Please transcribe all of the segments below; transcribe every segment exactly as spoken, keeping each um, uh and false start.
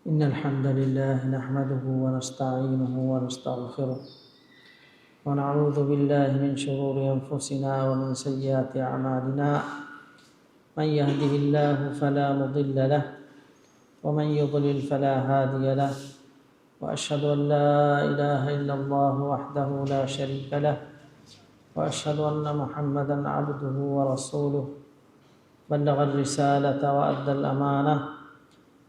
إن الحمد لله نحمده ونستعينه ونستغفره، ونعوذ بالله من شرور أنفسنا ومن سيئات أعمالنا. من يهده الله فلا مضل له، ومن يضلل فلا هادي له، وأشهد أن لا إله إلا الله وحده لا شريك له، وأشهد أن محمدا عبده ورسوله، بلغ الرسالة وأدى الأمانة،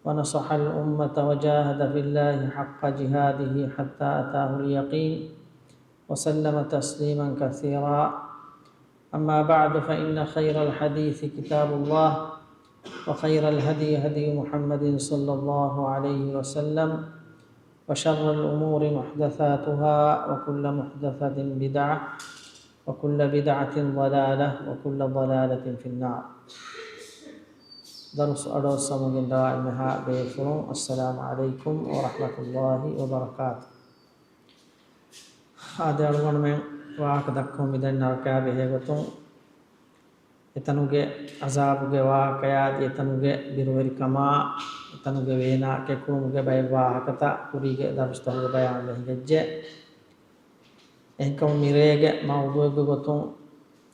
ونصح الأمة، وجاهد في الله حق جهاده حتى أتاه اليقين، وسلم تسليما كثيرا. أما بعد، فإن خير الحديث كتاب الله، وخير الهدي هدي محمد صلى الله عليه وسلم، وشر الأمور محدثاتها، وكل محدثة بدعة، وكل بدعة ضلالة، وكل ضلالة في النار. ދަރުސް އަޑުއައްސަމުގެ ދާއިމަހާ ބޭފުޅުން، السلام عليكم ورحمة الله وبركاته. އާދެ، އަޅުގަނޑުމެން ވާހަކަ ދައްކަމުން މިދަނީ ނަރަކަޔާ ބެހޭ ގޮތުން، އެތަނުގެ އަޒާބުގެ ވާހަކަޔާ އަދި އެތަނުގެ ބިރުވެރިކަމާ، އެތަނުގެ ވޭނާ ކެކުޅުމުގެ ބައެއް ވާހަކަތައް ކުރީގެ ދަރުސްތަކުގެ ބަޔާން ވެ ހިނގައްޖެ. އެހެންކަމުން މިރޭގެ މައުޟޫޢެއްގެ ގޮތުން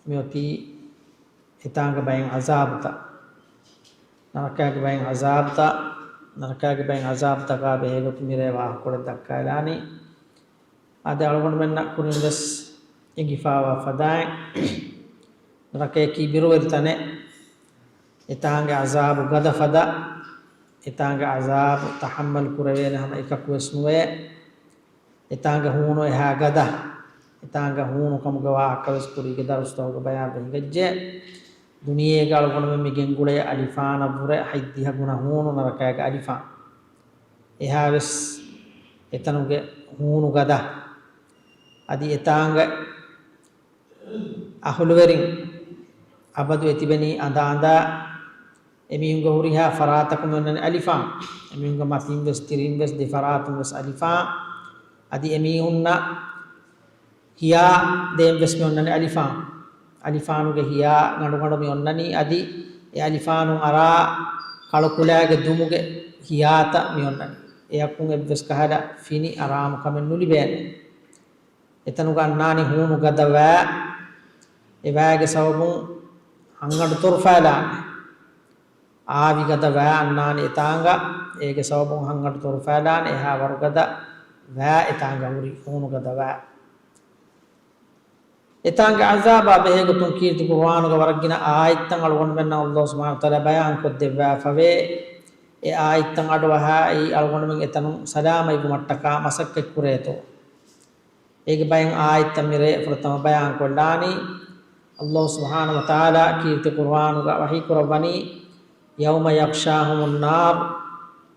މިއޮތީ އެތާނގެ ބައެއް އަޒާބުތައް، ނަރަކައިގެ ބައެއް އަޒާބުތައް، ނަރަކައިގެ ބައެއް އަޒާބުތަކާ ބެހޭގޮތުން މިރޭ ވާހަކަކޮޅެއް ދައްކާލާނީ. އާދެ، އަޅުގަނޑުމެންނަށް ކުރިން ވެސް އެނގިފާވާ ފަދައިން، ނަރަކަޔަކީ ބިރުވެރި ތަނެއް. އެތާނގެ އަޒާބު ގަދަ ފަދަ، އެތާނގެ އަޒާބު ތަޙައްމަލް ކުރެވޭނެ ހަމަ އެކަކު ވެސް ނުވޭ. އެތާނގެ ހޫނު އެހާ ގަދަ، އެތާނގެ ހޫނު ކަމުގެ ވާހަކަ ވެސް ކުރީގެ ދަރުސްތަކުގެ ބަޔާން ވެ ހިނގައްޖެ. ދުނިޔޭގަ އަޅުގަނޑުމެން މި ގެންގުޅޭ އަލިފާނަށްވުރެ ހަތްދިހަ ގުނަ ހޫނު ނަރަކައިގެ އަލިފާން. އެހާވެސް އެތަނުގެ ހޫނު ގަދަ، އަދި އެތާނގެ އަހުލުވެރިން އަބަދު އެތިބެނީ އަނދާ އަނދާ. އެމީހުންގެ ހުރިހާ ފަރާތަކުން އޮންނަނީ އަލިފާން. އެމީހުންގެ މަތިން ވެސް ތިރިން ވެސް ދެ ފަރާތުން ވެސް އަލިފާން. އަދި އެމީހުންނަށް ހިޔާ ދޭން ވެސް މި އޮންނަނީ އަލިފާން. އަލިފާނުގެ ހިޔާ ގަނޑުގަނޑު މި އޮންނަނީ. އަދި އެ އަލިފާނު އަރާ ކަޅުކުލައިގެ ދުމުގެ ހިޔާތައް މި އޮންނަނީ. އެއަކުން އެއްވެސް ކަހަލަ ފިނި އަރާމު ކަމެއް ނުލިބޭނެ. އެތަނުގަ އަންނާނީ ހޫނު ގަދަ ވައި. އެ ވައިގެ ސަބަބުން ހަންގަނޑު ތޮރުފައިލާނެ. އާވި ގަދަ ވައި އަންނާނެ އެތާނގަ. އޭގެ ސަބަބުން ހަންގަނޑު ތޮރުފައިލާނެ. އެހާ ވަރުގަދަ ވައި އެތާނގަ ހުރި، ހޫނު ގަދަ ވައި. އެތާނގެ އަޒާބާ ބެހޭގޮތުން ކީރިތި ޤުރުއާނުގަ ވަރަށް ގިނަ އާޔަތްތައް އަޅުގަނޑުމެންނަށް ﷲ ސުބްޙާނަހޫ ވަތަޢާލާ ބަޔާން ކޮށްދެއްވާފަވޭ. އެ އާޔަތްތައް އަޑުއަހާއި އަޅުގަނޑުމެން އެތަނުން ސަލާމަތްވުމަށްޓަކާ މަސައްކަތްކުރޭތޯ. އޭގެ ބައެއް އާޔަތްތައް މިރޭ ފުރަތަމަ ބަޔާންކޮށްލާނީ. ﷲ ސުބްޙާނަހޫ ވަތަޢާލާ ކީރިތި ޤުރުއާނުގަ ވަޙީކުރައްވަނީ، يَوْمَ يَغْشَاهُمُ النَّارُ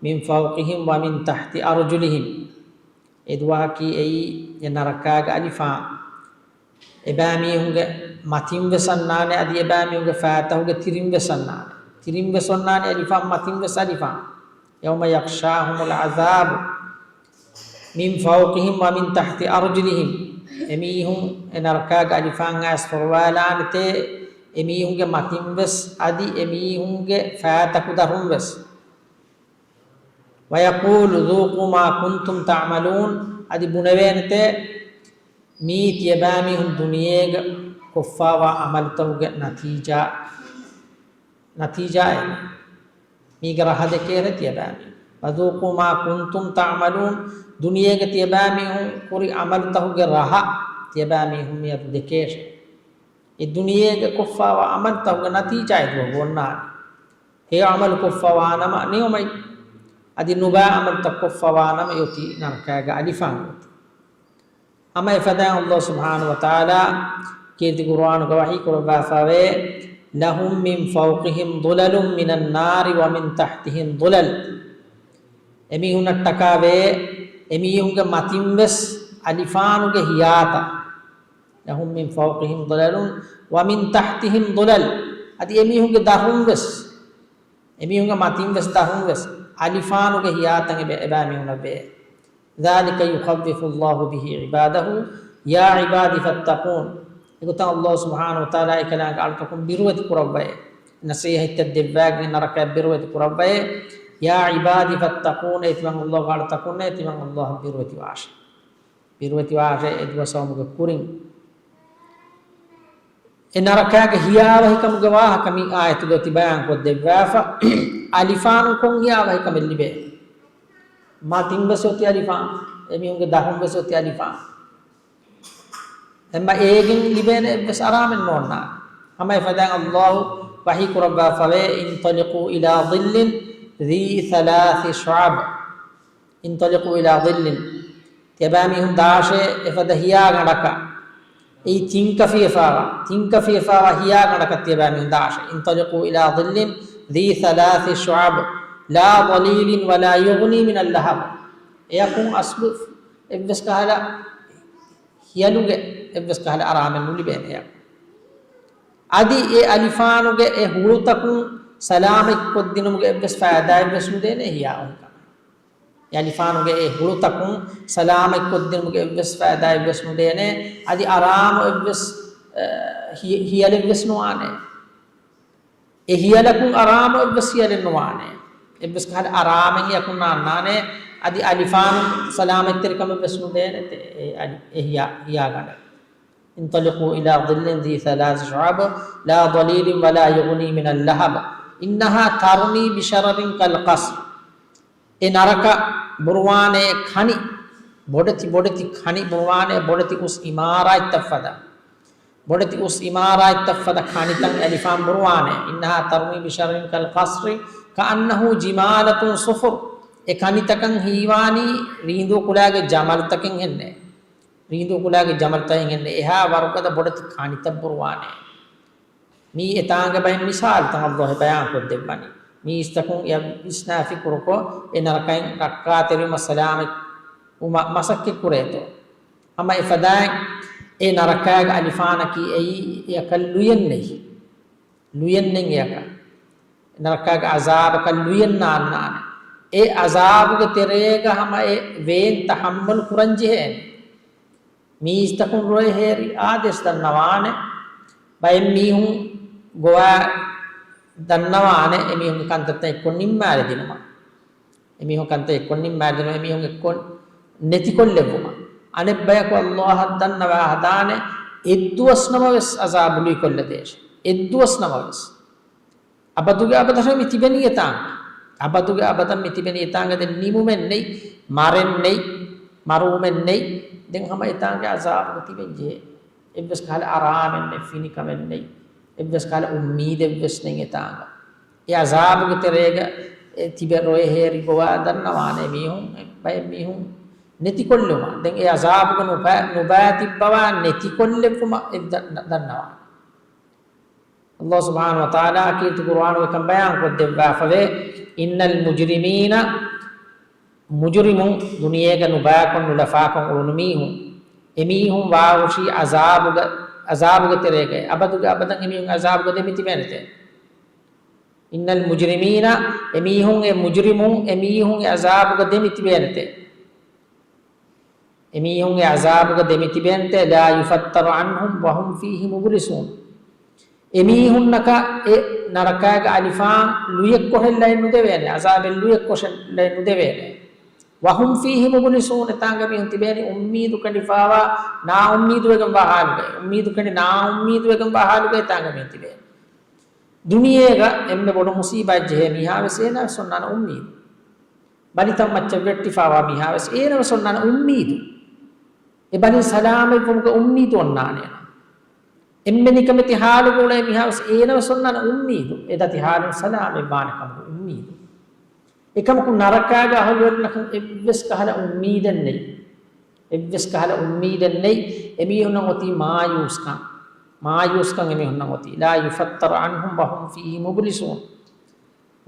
مِنْ فَوْقِهِمْ وَمِنْ تَحْتِ أَرْجُلِهِمْ. އެ ދުވަހަކީ އެއީ އެ ނަރަކާގެ އަލިފާން. އެބައިމީހުންގެ މަތިން ވެސް އަންނާނެ، އަދި އެބައިމީހުންގެ ފައިތަހުގެ ތިރިން ވެސް އަންނާނެ. ތިރިން ވެސް އޮންނާނެ އަލިފާން، މަތިން ވެސް އަލިފާން. يَوْمَ يَغْشَاهُمُ الْعَذَابُ مِنْ فَوْقِهِمْ وَمِنْ تَحْتِ أَرْجُلِهِمْ. އެމީހުން އެ ނަރަކާގެ އަލިފާން އައިސް ފޮރުވާލާނެތޭ، އެމީހުންގެ މަތިން ވެސް، އަދި އެމީހުންގެ ފައިތަކުދަށުން ވެސް. وَيَقُولُ ذُوقُوا مَا كُنْتُمْ تَعْمَلُونَ. އަދި ބުނެވޭނެތޭ، މީ ތިޔަބައިމީހުން ދުނިޔޭގަ ކޮށްފާވާ ޢަމަލުތަކުގެ ނަތީޖާ، ނަތީޖާއެއް. މީގެ ރަހަ ދެކޭށޭ ތިޔަބައިމީހުން. وَذُوقُوا مَا كُنْتُمْ تَعْمَلُونَ. ދުނިޔޭގަ ތިޔަބައިމީހުން ކުރި ޢަމަލުތަކުގެ ރަހަ ތިޔަބައިމީހުން މިއަދު ދެކޭށޭ. އެ ދުނިޔޭގަ ކޮށްފާވާ ޢަމަލުތަކުގެ ނަތީޖާ އެ ދުވަހު އޮންނާނެ. ހެޔޮ ޢަމަލު ކޮށްފަވާ ނަމަ ނިޢުމަތް، އަދި ނުބައި ޢަމަލުތައް ކޮށްފަވާ ނަމަ އޮތީ ނަރަކައިގެ އަލިފާން އޮތީ. ހަމަ އެފަދައިން ﷲ ސުބްޙާނަހޫ ވަތަޢާލާ ކީރިތި ޤުރުއާނުގަ ވަޙީ ކުރައްވާފަވޭ، لَهُمْ مِنْ فَوْقِهِمْ ظُلَلٌ مِنَ النَّارِ وَمِنْ تَحْتِهِمْ ظُلَلٌ. އެމީހުންނަށްޓަކާވޭ، އެމީހުންގެ މަތިން ވެސް އަލިފާނުގެ ހިޔާތައް. لَهُمْ مِنْ فَوْقِهِمْ ظُلَلٌ وَمِنْ تَحْتِهِمْ ظُلَلٌ. އަދި އެމީހުންގެ ދަށުން ވެސް، އެމީހުންގެ މަތިން ވެސް ދަށުން ވެސް އަލިފާނުގެ ހިޔާތައް އެބަ، އެބައިމީހުންނަށް ވޭ. ذَلِكَ يُخَوِّفُ اللَّهُ بِهِ عِبَادَهُ يَا عِبَادِ فَاتَّقُونِ. އެގޮތަށް ﷲ ސުބްޙާނަހޫ ވަތަޢާލާ އެކަލާނގެ އަޅުތަކުން ބިރުވެތި ކުރައްވައޭ. ނަސޭހަތްތައް ދެއްވާގެން ނަރަކައަށް ބިރުވެތި ކުރައްވައޭ. يا عبادي فاتقون، އޭ ތިމަން ﷲ ގާޅު ތަކުންނޭ، ތިމަން ﷲ އަށް ބިރުވެތިވާށޭ. ބިރުވެތިވާށޭ އެ ދުވަސްވަމުގެ ކުރިން. އެ ނަރަކާގެ ހިޔާވަހިކަމުގެ ވާހަކަ މި އާޔަތުގަ އޮތީ ބަޔާންކޮށްދެއްވާފަ. އަލިފާނު ކޮން ހިޔާވަހިކަމެއް ލިބޭ؟ މަތިން ވެސް އޮތީ އަލިފާނު. އެމީހުންގެ ދަށުން ވެސް އޮތީ އަލިފާނު. އެމަ އޭގެން ލިބޭނެ އެއްވެސް އަރާމެއް ނޯންނާނެ. ހަމަ އެފަދައިން ﷲ ވަޙީ ކުރައްވާފަވޭ، انطلقوا إلى ظل ذي ثلاث شعب. انطلقوا إلى ظل. ތިޔަބައިމީހުން ދާށޭ އެފަދަ ހިޔާގަނޑަކަށް. އެއީ ތިން ކަފިވެފާވާ، ތިން ކަފިވެފާވާ ހިޔާގަނޑަކަށް ތިޔަބައިމީހުން ދާށޭ. انطلقوا إلى ظل ذي ثلاث شعب لا ظليل ولا يغني من اللهب. އެޔަކުން އަސްލު އެއްވެސް ކަހަލަ ހިޔަލުގެ އެއްވެސް ކަހަލަ އަރާމެއް ނުލިބޭނެ އެޔަކު. އަދި އެ އަލިފާނުގެ އެ ހުޅުތަކުން ސަލާމަތްކޮށްދިނުމުގެ އެއްވެސް ފައިދާއެއްވެސް ނުދޭނެ ހިޔާވަހިކަމެއް. އެ އަލިފާނުގެ އެ ހުޅުތަކުން ސަލާމަތްކޮށްދިނުމުގެ އެއްވެސް ފައިދާއެއްވެސް ނުދޭނެ. އަދި އަރާމު އެއްވެސް، އަ، ހި-، ހިޔަލެއްވެސް ނުވާނެ. އެ ހިޔަލަކުން އަރާމު އެއްވެސް ހިޔަލެއް ނުވާނެ. އެއްވެސް ކަހަލަ އަރާމެއް އެޔަކުން ނާންނާނެ. އަދި އަލިފާނު ސަލާމަތްތެރިކަމެއްވެސް ނުދޭނެ އެ، އެ އަލި-، އެ ހިޔާ-، ހިޔާގަނޑަށް. انطلقوا إلى ظل ذي ثلاث شعب لا ظليل ولا يغني من اللهب إنها ترمي بشرر كالقصر. އެ ނަރަކަ ބުރުވާނެ ކަނި، ބޮޑެތި ބޮޑެތި ކަނި ބުރުވާނެ، ބޮޑެތި އުސް އިމާރާތްތައް ފަދަ. ބޮޑެތި އުސް އިމާރާތްތައް ފަދަ ކަނިތައް އަލިފާން ބުރުވާނެ. إنها ترمي بشرر كالقصر كأنه جمالة صفر. އެ ކަނިތަކަށް ހީވާނީ ރީނދޫ ކުލާގެ ޖަމަލުތަކެއް ހެންނޭ. ރީނދޫ ކުލާގެ ޖަމަލުތައް ހެންނޭ. އެހާ ވަރުގަދަ ބޮޑެތި ކަނިތައް ބުރުވާނެ. މީ އެތާނގެ ބައެއް މިސާލުތައް ﷲ ބަޔާންކޮށްދެއްވަނީ. މީސްތަކުން އެޔަށް ވިސްނާ ފިކުރުކޮށް، އެ ނަރަކައިން ރައްކާތެރިވުމަށް ސަލާމަތްވުމަށް މަސައްކަތް ކުރޭތޯ. ހަމަ އެފަދައިން އެ ނަރަކާގެ އަލިފާނަކީ އެއީ އެޔަކަށް ލުޔެއް ނެތް. ލުޔެއް ނެތް އެޔަކަށް. ނަރަކާގެ އަޒާބަކަށް ލުޔެއް ނާންނާނެ. އެ އަޒާބުގެ ތެރޭގަ ހަމަ އެ ވޭން ތަޙައްމަލު ކުރަން ޖެހޭނެ. މީސްތަކުން ރޮއެ ހޭރި އާދޭސް ދަންނަވާނެ. ބައެއް މީހުން ގޮވާ ދަންނަވާނެ އެމީހުންގެ ކަންތައްތައް އެއްކޮށް ނިންމާލެދިނުމަށް. އެމީހުން ކަންތައް އެއްކޮށް ނިންމާލެދިނުމަށް، އެމީހުން އެއްކޮށް ނެތިކޮށްލެއްވުމަށް. އަނެއް ބަޔަކު ﷲ އަށް ދަންނަވާ ހަދާނެ، އެއްދުވަސް ނަމަވެސް އަޒާބު ލުއިކޮށްލަދޭށޭ. އެއްދުވަސް ނަމަވެސް. އަބަދުގެ އަބަދަށް މި ތިބެނީ އެތާނގަ. އަބަދުގެ އަބަދަށް މި ތިބެނީ އެތާނގަ. ދެން ނިމުމެއް ނެތް، މަރެއް ނެތް، މަރުވުމެއް ނެތް. ދެން ހަމަ އެތާނގެ އަޒާބުގަ ތިބެން ޖެހޭ. އެއްވެސް ކަހަލަ އަރާމެއް ނެތް، ފިނިކަމެއް ނެތް، އެއްވެސް ކަހަލަ އުއްމީދެއްވެސް ނެތް އެތާނގަ. އެ އަޒާބުގެ ތެރޭގަ އެ ތިބެ ރޮއެ ހޭރި ގޮވާ ދަންނަވާނެ މީހުން، ބައެއް މީހުން ނެތިކޮށްލުމަށް. ދެން އެ އަޒާބުގަ ނުބަ-، ނުބައި ތިއްބަވާ ނެތިކޮށްލެއްވުމަށް އެ ދަ-، ދަންނަވާނެ. ﷲ ސުބްޙާނަހޫ ވަތަޢާލާ ކީރިތި ޤުރުއާނުގަ ކަން ބަޔާން ކޮށްދެއްވާފަވޭ، إن المجرمين، މުޖުރިމުން، ދުނިޔޭގަ ނުބައިކޮށް ނުލަފާކޮށް އުޅުނު މީހުން، އެމީހުން ވާހުށީ އަޒާބުގަ، އަޒާބުގެ ތެރޭގައި. އަބަދުގެ އަބަދަށް އެމީހުން އަޒާބުގަ ދެމިތިބޭނެތޭ. إن المجرمين، އެމީހުން، އެ މުޖުރިމުން، އެމީހުން އެ އަޒާބުގަ ދެމިތިބޭނެތޭ. އެމީހުން އެ އަޒާބުގަ ދެމިތިބޭނެތޭ، لا يفتر عنهم وهم فيه مبلسون. އެމީހުންނަކަށް އެ ނަރަކާގެ އަލިފާން ލުޔެއްކޮށެއްލައެއް ނުދެވޭނެ، އަޒާބެއް ލުޔެއްކޮށެއްލައެއް ނުދެވޭނެ. وهم فيه مبلسون، އެތާނގަ މީހުން ތިބޭނީ އުއްމީދު ކެނޑިފާވާ، ނާއުއްމީދުވެގެންވާ ހާލުގައި، އުއްމީދު ކެނޑި ނާއުއްމީދުވެގެންވާ ހާލުގައި އެތާނގަ މީހުން ތިބޭނީ. ދުނިޔޭގަ އެންމެ ބޮޑު މުސީބާތް ޖެހޭ މީހާވެސް އޭނާވެސް އޮންނާނެ އުއްމީދު. ބަލިތައް މައްޗަށް ވެއްޓިފާވާ މީހާވެސް އޭނަވެސް އޮންނާނެ އުއްމީދު. އެ ބަލިން ސަލާމަތްވުމުގެ އުއްމީދު އޮންނާނެ އޭނަ. އެންމެ ނިކަމެތި ހާލުގަ އުޅޭ މީހާވެސް އޭނަވެސް އޮންނާނެ އުއްމީދު. އެ ދަތި ހާލުން ސަލާމަތްވާނެ ކަމުގެ އުއްމީދު. އެކަމަކު ނަރަކާގެ އަހުލުވެރިންނަކަށް އެއްވެސް ކަހަލަ އުއްމީދެއް ނެތް. އެއްވެސް ކަހަލަ އުއްމީދެއް ނެތް. އެމީހުންނަށް އޮތީ މާޔޫސްކަން. މާޔޫސްކަން އެމީހުންނަށް އޮތީ. لا يفتر عنهم وهم فيه مبلسون.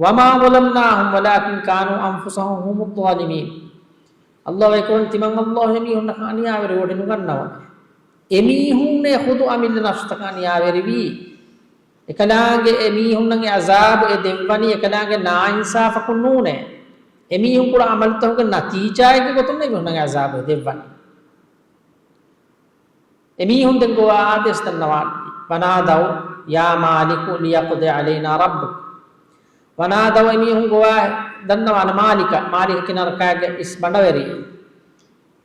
وما ظلمناهم ولكن كانوا أنفسهم هم الظالمين. ﷲ އެކުރަން ތިމަން ﷲ އެމީހުންނަކަށް އަނިޔާވެރި ވޮޑި ނުގަންނަވަނެ. އެމީހުންނޭ ޚުދު އަމިއްލަ ނަފްސުތަކަށް އަނިޔާވެރިވީ. އެކަލާނގެ އެމީހުންނަށް އެ އަޒާބު އެ ދެއްވަނީ އެކަލާނގެ ނާއިންސާފަކުން ނޫނޭ. އެމީހުން ކުރާ އަމަލުތަކުގެ ނަތީޖާއެއްގެ ގޮތުން އެމީހުންނަށް އެ އަޒާބު އެ ދެއްވަނީ. އެމީހުން ދެން ގޮވާ އާދޭސް ދަންނަވާންވީ. ونادوا يا مالك ليقض علينا ربك. ونادوا، އެމީހުން ގޮވާ ދަންނަވާނެ މާލިކަށް، މާލިކަކީ ނަރަކާގެ އިސް ބަނޑަވެރި.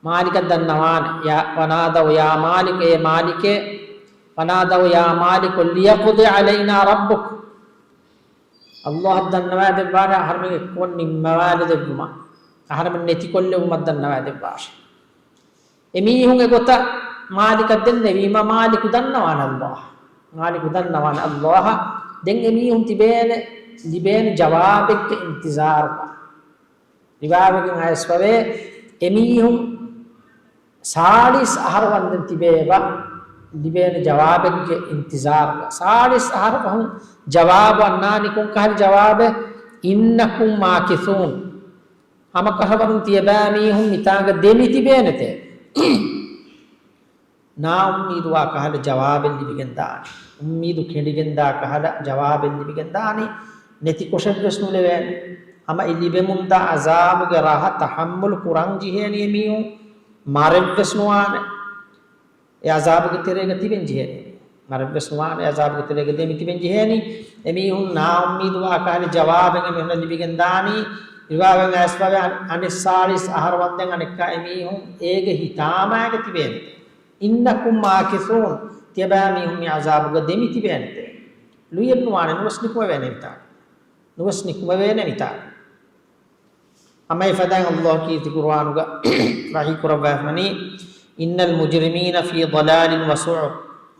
މާލިކަށް ދަންނަވާނެ، ޔާ، ونادوا يا مالك، އޭ މާލިކޭ، ونادوا يا مالك ليقض علينا ربك. ﷲ އަށް ދަންނަވާ ދެއްވާށޭ، އަހަރެމެން އެއްކޮށް ނިންމަވާލެ ދެއްވުމަށް، އަހަރެމެން ނެތިކޮށްލެވުމަށް ދަންނަވާ ދެއްވާށޭ. އެމީހުން އެގޮތަށް މާލިކަށް ދެންނެވީމަ، މާލިކު ދަންނަވާނެ ﷲ އަށް. މާލިކު ދަންނަވާނެ ﷲ އަށް. ދެން އެމީހުން ތިބޭނެ، ލިބޭނެ ޖަވާބެއްގެ އިންތިޒާރުގަ. ރިވާވެގެން އައިސްފަވޭ، އެމީހުން ސާޅީސް އަހަރު ވަންދެން ތިބޭ އެބަ ލިބޭނެ ޖަވާބެއްގެ އިންތިޒާރުގަ. ސާޅީސް އަހަރު ފަހުން ޖަވާބު އަންނާނީ ކޮންކަހަލަ ޖަވާބެއް؟ إنكم ماكثون. ހަމަކަށަވަރުން ތިޔަބައިމީހުން މިތާނގަ ދެމިތިބޭނެތޭ. ނާއުއްމީދުވާ ކަހަލަ ޖަވާބެއް ލިބިގެން ދާނީ. އުއްމީދު ކެނޑިގެންދާ ކަހަލަ ޖަވާބެއް ލިބިގެން ދާނީ. ނެތިކޮށެއްވެސް ނުލެވޭނެ. ހަމަ އެ ލިބެމުންދާ އަޒާބުގެ ރަހަ ތަޙައްމުލު ކުރަން ޖެހޭނީ އެމީހުން. މަރެއްވެސް ނުވާނެ. އެ އަޒާބުގެ ތެރޭގަ ތިބެން ޖެހޭނީ. މަރެއްވެސް ނުވާނެ އަޒާބުގެ ތެރޭގަ ދެމި ތިބެން ޖެހޭނީ. އެމީހުން ނާއުއްމީދުވާ ކަހަލަ ޖަވާބެއް އެމީހުންނަށް ލިބިގެން ދާނީ. ރިވާވެގެން އައިސްފަވޭ އަން-، އަނެއް ސާޅީސް އަހަރު ވަންދެން އަނެއްކާ އެމީހުން އޭގެ ހިތާމައިގަ ތިބޭނެ. إنكم ماكثون، ތިޔަބައިމީހުން މި އަޒާބުގަ ދެމި ތިބޭނެތޭ. ލުޔެއް ނުވާނެ، ނުވެސް ނިކުމެވޭނެ މިތާ. ނުވެސް ނިކުމެވޭނެ މިތާ. ހަމަ އެފަދައިން ﷲ ކީރިތި ޤުރުއާނުގަ ވަޙީ ކުރައްވާފަނީ، إن المجرمين في ضلال وسعر.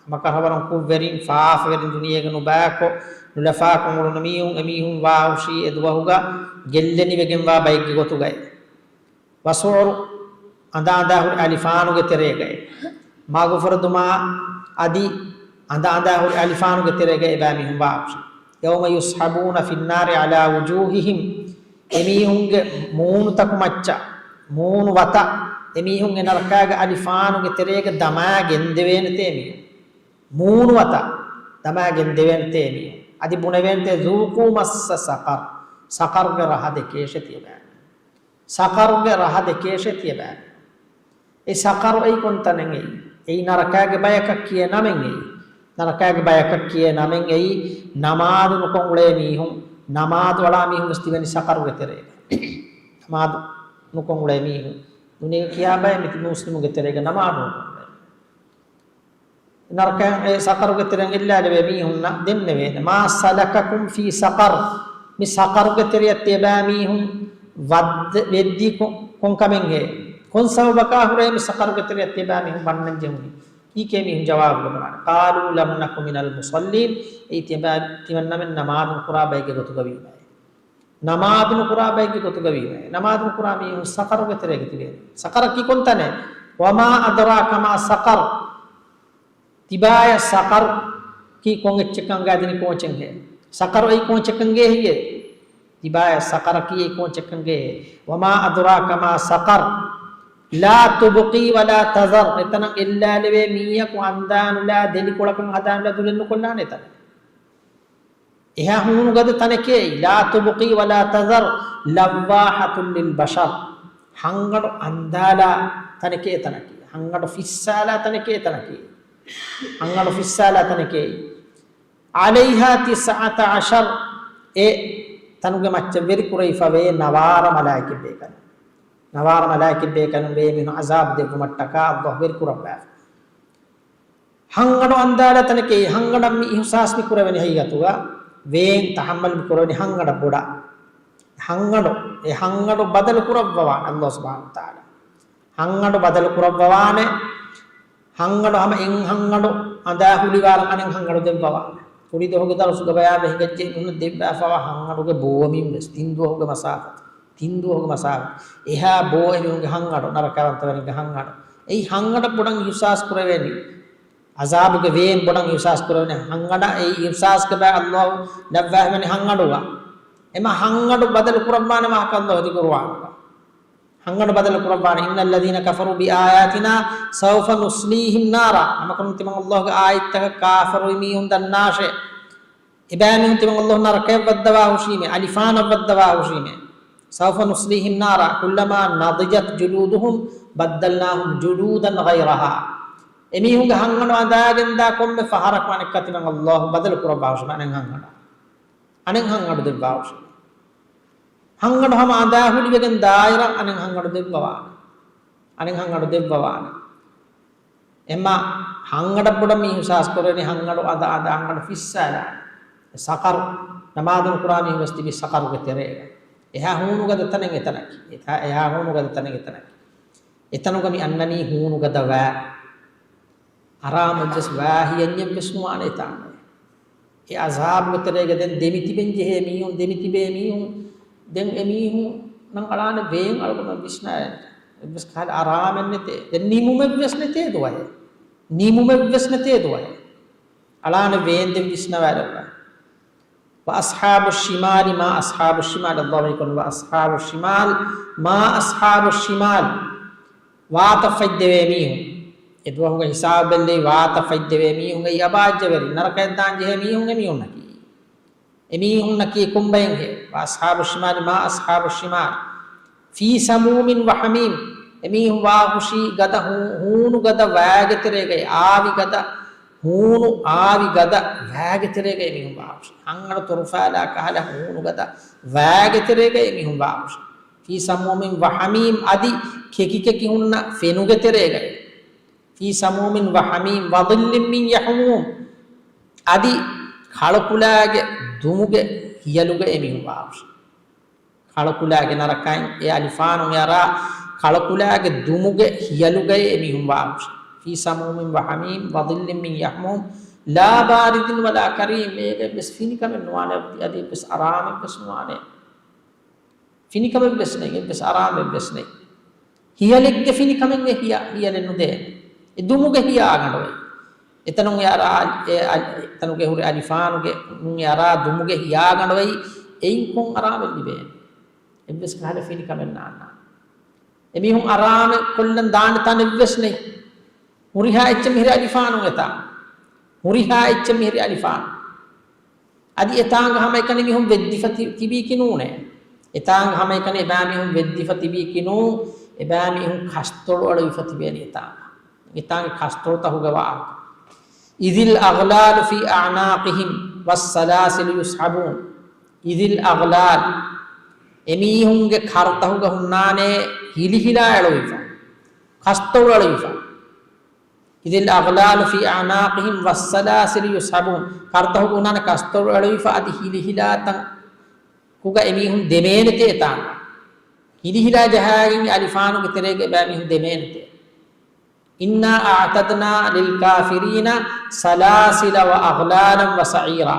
ހަމަކަށަވަރުން ކުށްވެރިން، ފާފަވެރިން ދުނިޔޭގަ ނުބައިކޮށް، ނުލަފާކޮށް އުޅުނު މީހުން، އެމީހުން ވާހުށީ އެދުވަހުގަ ގެއްލެނިވެގެންވާ ބައެއްގެ ގޮތުގައި. ވަސުޢުރު، އަނދާ އަނދާހުރި އަލިފާނުގެ ތެރޭގައި. މަގުފުރެދުމާ އަދި އަނދާ އަނދާހުރި އަލިފާނުގެ ތެރޭގައި އެބައިމީހުން ވާހުށީ. يوم يسحبون في النار على وجوههم، އެމީހުންގެ މޫނުތަކު މައްޗަށް، މޫނު ވަތަށް އެމީހުން އެ ނަރަކާގެ އަލިފާނުގެ ތެރޭގަ ދަމާ ގެންދެވޭނެތޭ އެމީހުން. މޫނު ވަތަށް ދަމާ ގެންދެވޭނެތޭ އެމީހުން. އަދި ބުނެވޭނެތޭ، ذوقوا مس سقر. ސަޤަރުގެ ރަހަ ދެކޭށޭ ތިޔަބައިމީހުން. ސަޤަރުގެ ރަހަ ދެކޭށޭ ތިޔަބައިމީހުން. އެ ސަޤަރު އެއީ ކޮންތަނެއް އެއީ؟ އެއީ ނަރަކާގެ ބަޔަކަށް ކިޔޭ ނަމެއް އެއީ. ނަރަކާގެ ބަޔަކަށް ކިޔޭ ނަމެއް އެއީ، ނަމާދު ނުކޮށް އުޅޭ މީހުން، ނަމާދު އަޅާ މީހުން ވެސް ތިބެނީ ސަޤަރުގެ ތެރޭގަ. ނަމާދު ނުކޮށް އުޅޭ މީހުން. ދުނިޔޭގަ ކިޔާ ބައެއް މި މުސްލިމުގެ ތެރޭގަ ނަމާދު ނުކޮށް އުޅޭ. ނަރަކައިން އެ ސަޤަރުގެ ތެރެއިން އެއްލާލެވޭ މީހުންނަށް ދެންނެވޭނެ. ما سلككم في سقر؟ މި ސަޤަރުގެ ތެރެއަށް ތިޔަބައިމީހުން ވައްދެ-، ވެއްދީ ކޮ-، ކޮން ކަމެއްހޭ؟ ކޮން ސަބަބަކާ ހުރެ މި ސަޤަރުގެ ތެރެއަށް ތިޔަބައިމީހުން ވަންނަން ޖެހުނީ؟ ކީކޭ މީހުން ޖަވާބު ލަބުނާނެ؟ قالوا لم نك من المصلين. އެއީ ތިޔަބައި-، ތިމަންނަމެން ނަމާދު ނުކުރާ ބައެއްގެ ގޮތުގަ ވީމައޭ. ނަމާދު ނުކުރާ ބައެއްގެ ގޮތުގަ ވީމައޭ. ނަމާދު ނުކުރާ މީހުން ސަޤަރުގެ ތެރޭގަ ތިބޭ. ސަޤަރަކީ ކޮންތަނެއް؟ وما أدراك ما سقر. ތިބާޔަށް ސަޤަރު ކީ ކޮން އެއްޗެއްކަން ގާދިނި ކޯޗެއްހޭ؟ ސަޤަރު އެއީ ކޯޗެއްކަން ގޭހިއޭ؟ ތިބާޔަށް ސަޤަރަކީ އެއީ ކޯޗެއްކަން ގޭހޭ؟ وما أدراك ما سقر. لا تبقي ولا تذر. އެތަނަށް އެއްލާލެވޭ މީހަކު އަންދާނުލާ، ދެލިކޮޅަކަށް ހަދާނުލާ ދުލެއް ނުކޮށްލާނެ އެތަނަށް. އެހާ ހޫނު ގަދަ ތަނެކޭ. لا تبقي ولا تذر لواحة للبشر. ހަންގަނޑު އަންދާލާ ތަނެކޭ އެތަނަކީ. ހަންގަނޑު ފިއްސާލާ ތަނެކޭ އެތަނަކީ. ހަންގަނޑު ފިއްސާލާ ތަނެކޭ. عليها تسعة عشر. އެ ތަނުގެ މައްޗަށް ވެރިކުރެވިފަވޭ ނަވާރަ މަލާއިކެއް ބޭކަލުން. ނަވާރަ މަލާއިކެއް ބޭކަލުން ވޭ މީހުން އަޒާބު ދެއްވުމަށްޓަކާ ﷲ ވެރިކުރައްވާފަ. ހަންގަނޑު އަންދާލާ ތަނެކޭ. ހަންގަނޑަށް މި އިހުސާސް މި ކުރެވެނީ ހަގީގަތުގަ ވޭން ތަޙައްމަލް މި ކުރެވެނީ ހަންގަނޑަށް ބޮޑަށް. ހަންގަނޑު، އެ ހަންގަނޑު ބަދަލު ކުރައްވަވާނެ ﷲ ސުބްޙާނަހޫ ވަތަޢާލާ. ހަންގަނޑު ބަދަލު ކުރައްވަވާނެ. ހަންގަނޑު ހަމަ އެއް ހަންގަނޑު އަނދާ ހުޅިވާލަން އަނެއް ހަންގަނޑު ދެއްވަވާނެ. ކުރީ ދުވަހުގެ ދަރުސުގަ ބަޔާންވެ ހިނގައްޖެ މީހުންނަށް ދެއްވާފަވާ ހަންގަނޑުގެ ބޯވަމިން ވެސް ތިން ދުވަހުގެ މަސާފަ. ތިން ދުވަހުގެ މަސާފަ. އެހާ ބޯ އެމީހުންގެ ހަންގަނޑު، ނަރަކަވަންތަވެރިންގެ ހަންގަނޑު. އެއީ ހަންގަނޑަށް ބޮޑަށް އިހުސާސް ކުރެވޭނީ. އަޒާބުގެ ވޭން ބޮޑަށް އިހުސާސް ކުރެވޭނީ ހަންގަނޑަށް. އެއީ އިހުސާސްގެ ބައި ﷲ ލައްވާފަވަނީ ހަންގަނޑުގަ. އެމަ ހަންގަނޑު ބަދަލު ކުރައްވާނެ ވާހަކަ ﷲ ދި ޤުރުއާނުގަ. ހަންގަނޑު ބަދަލު ކުރައްވާނެ. إن الذين كفروا بآياتنا سوف نصليهم نارا. ހަމަކަށަވަރުން ތިމަން ﷲގެ އާޔަތްތަކަށް ކާފަރުވި މީހުން ދަންނާށޭ. އެބައިމީހުން ތިމަން ﷲ ނަރަކަޔަށް ވައްދަވާ ހުށީމޭ، އަލިފާނަށް ވައްދަވާ ހުށީމޭ. سوف نصليهم نارا كلما نضجت جلودهم بدلناهم جلودا غيرها. އެމީހުންގެ ހަންގަނޑު އަނދާގެންދާ ކޮންމެ ފަހަރަކު އަނެއްކާ ތިމަން އައްލާހު ބަދަލު ކުރައްވާށި، އަނެއް ހަންގަނޑަށް. އަނެއް ހަންގަނޑު ދެއްވާށި. ހަންގަނޑު ހަމަ އަނދާ ހުރިވެގެން ދާއިރަށް އަނެއް ހަންގަނޑު ދެއްވަވާނެ. އަނެއް ހަންގަނޑު ދެއްވަވާނެ. އެމަ ހަންގަނޑަށް ބޮޑަށް މީހުން އިހްސާސް ކުރޭނީ ހަންގަނޑު އަނދަ އަނދަ ހަންގަނޑު ފިއްސާލާނެ. ސަޤަރު، ނަމާދު ނުކުރާ މީހުން ވެސް ތިބީ ސަޤަރުގެ ތެރޭގަ. އެހާ ހޫނުގަދަ ތަނެއް އެތަނަކީ. އެތާ، އެހާ ހޫނުގަދަ ތަނެއް އެތަނަކީ. އެތަނުގަ މި އަންނަނީ ހޫނުގަދަ ވައި. އަރާމެއްވެސް ވާހި އެއްޗެއްވެސް ނުވާނެ އެތާނގަ. އެ އަޒާބުގެ ތެރޭގަ ދެން ދެމިތިބެން ޖެހޭ މީހުން، ދެމިތިބޭ މީހުން، ދެން އެމީހުންނަށް އަޅާނެ ވޭން އަޅުގަނޑު ވިސްނާލަން. އެއްވެސް ކަހަލަ އަރާމެއް ނެތޭ. ދެން ނިމުމެއްވެސް ނެތޭ ދުވަހެއް. ނިމުމެއްވެސް ނެތޭ ދުވަހެއް. އަޅާނެ ވޭން ދެން ވިސްނަވާލައްވާ. وأصحاب الشمال ما أصحاب الشمال، އައްލާހު ވަޙީކޮށް، وأصحاب الشمال ما أصحاب الشمال. ވާތަށް ފަތްދެވޭ މީހުން. އެ ދުވަހުގެ ހިސާބު ބެއްލެވި ވާތަށް ފަތްދެވޭ މީހުން އެއީ އަބާއްޖަވެރިން، ނަރަކަޔަށް ދާން ޖެހޭ މީހުން އެމީހުންނަކީ. އެމީހުންނަކީ ކޮންބައެއްހޭ؟ وأصحاب الشمال ما أصحاب الشمال. في سموم وحميم. އެމީހުން ވާހުށީ ގަދަ ހޫ-، ހޫނު ގަދަ ވައިގެ ތެރޭގައި، އާވި ގަދަ، ހޫނު އާވި ގަދަ ވައިގެ ތެރޭގައި އެމީހުން ވާހުށީ. ހަންގަނޑު ތޮރުފާލާ ކަހަލަ ހޫނު ގަދަ ވައިގެ ތެރޭގައި އެމީހުން ވާހުށީ. في سموم وحميم، އަދި ކެކި ކެކި ހުންނަ ފެނުގެ ތެރޭގައި. في سموم وحميم وظل من يحموم. އަދި ކަޅުކުލާގެ ދުމުގެ ހިޔަލުގައި އެމީހުން ވާހުށީ. ކަޅުކުލާގެ ނަރަކައިން އެ އަލިފާނު އެ އަރާ ކަޅުކުލާގެ ދުމުގެ ހިޔަލުގައި އެމީހުން ވާހުށީ. في سموم وحميم وظل من يحموم لا بارد ولا كريم. އޭގައި ވެސް ފިނިކަމެއް ނުވާނެ، އަދި އެއްވެސް އަރާމެއްވެސް ނުވާނެ. ފިނިކަމެއްވެސް ނެތް، އެއްވެސް އަރާމެއްވެސް ނެތް. ހިޔަލެއްގެ ފިނިކަމެއް އެ ހިޔަ-، ހިޔަލެއް ނުދޭނެ. އެ ދުމުގެ ހިޔާގަނޑު އެ. އެތަނުން އެ އަރާ، އެ އަ-، އެތަނުގެ ހުރި އަލިފާނުގެ ނުން އެ އަރާ ދުމުގެ ހިޔާގަނޑު އެ. އެއިން ކޮން އަރާމެއް ލިބޭނެ؟ އެއްވެސް ކަހަލަ ފިނިކަމެއް ނާންނާނެ. އެމީހުން އަރާމެއް ކޮށްލަން ދާނެ ތަނެއްވެސް ނެތް. ހުރިހާ އެއްޗެއް މިހިރި އަލިފާނު އެތާ. ހުރިހާ އެއްޗެއް މިހިރި އަލިފާނު. އަދި އެތާނގަ ހަމައެކަނި މީހުން ވެއްދިފަ ތި-، ތިބީކީ ނޫނޭ. އެތާނގަ ހަމައެކަނި އެބައިމީހުން ވެއްދިފަ ތިބީކީ ނޫން. އެބައިމީހުން ކަސްތޮޅު އަޅުވިފަ ތިބޭނީ އެތާނގަ. އެތާނގެ ކަސްތޮޅުތަކުގެ ވާހަކަ. إذ الأغلال في أعناقهم والسلاسل يسحبون. إذ الأغلال. އެމީހުންގެ ކަރުތަކުގަ ހުންނާނެ ހިލިހިލާ އެޅުވިފަ. ކަސްތޮޅު އެޅުވިފަ. إذ الأغلال في أعناقهم والسلاسل يسحبون. ކަރުތަކުގަ ހުންނާނެ ކަސްތޮޅު އެޅުވިފަ އަދި ހިލިހިލާ ތަން ކުގަ އެމީހުން ދެމޭނެތޭ އެތާނގަ. ހިލިހިލާ ޖަހާގެން އެ އަލިފާނުގެ ތެރޭގަ އެބައިމީހުން ދެމޭނެތޭ. إنا أعتدنا للكافرين سلاسل وأغلالا وسعيرا.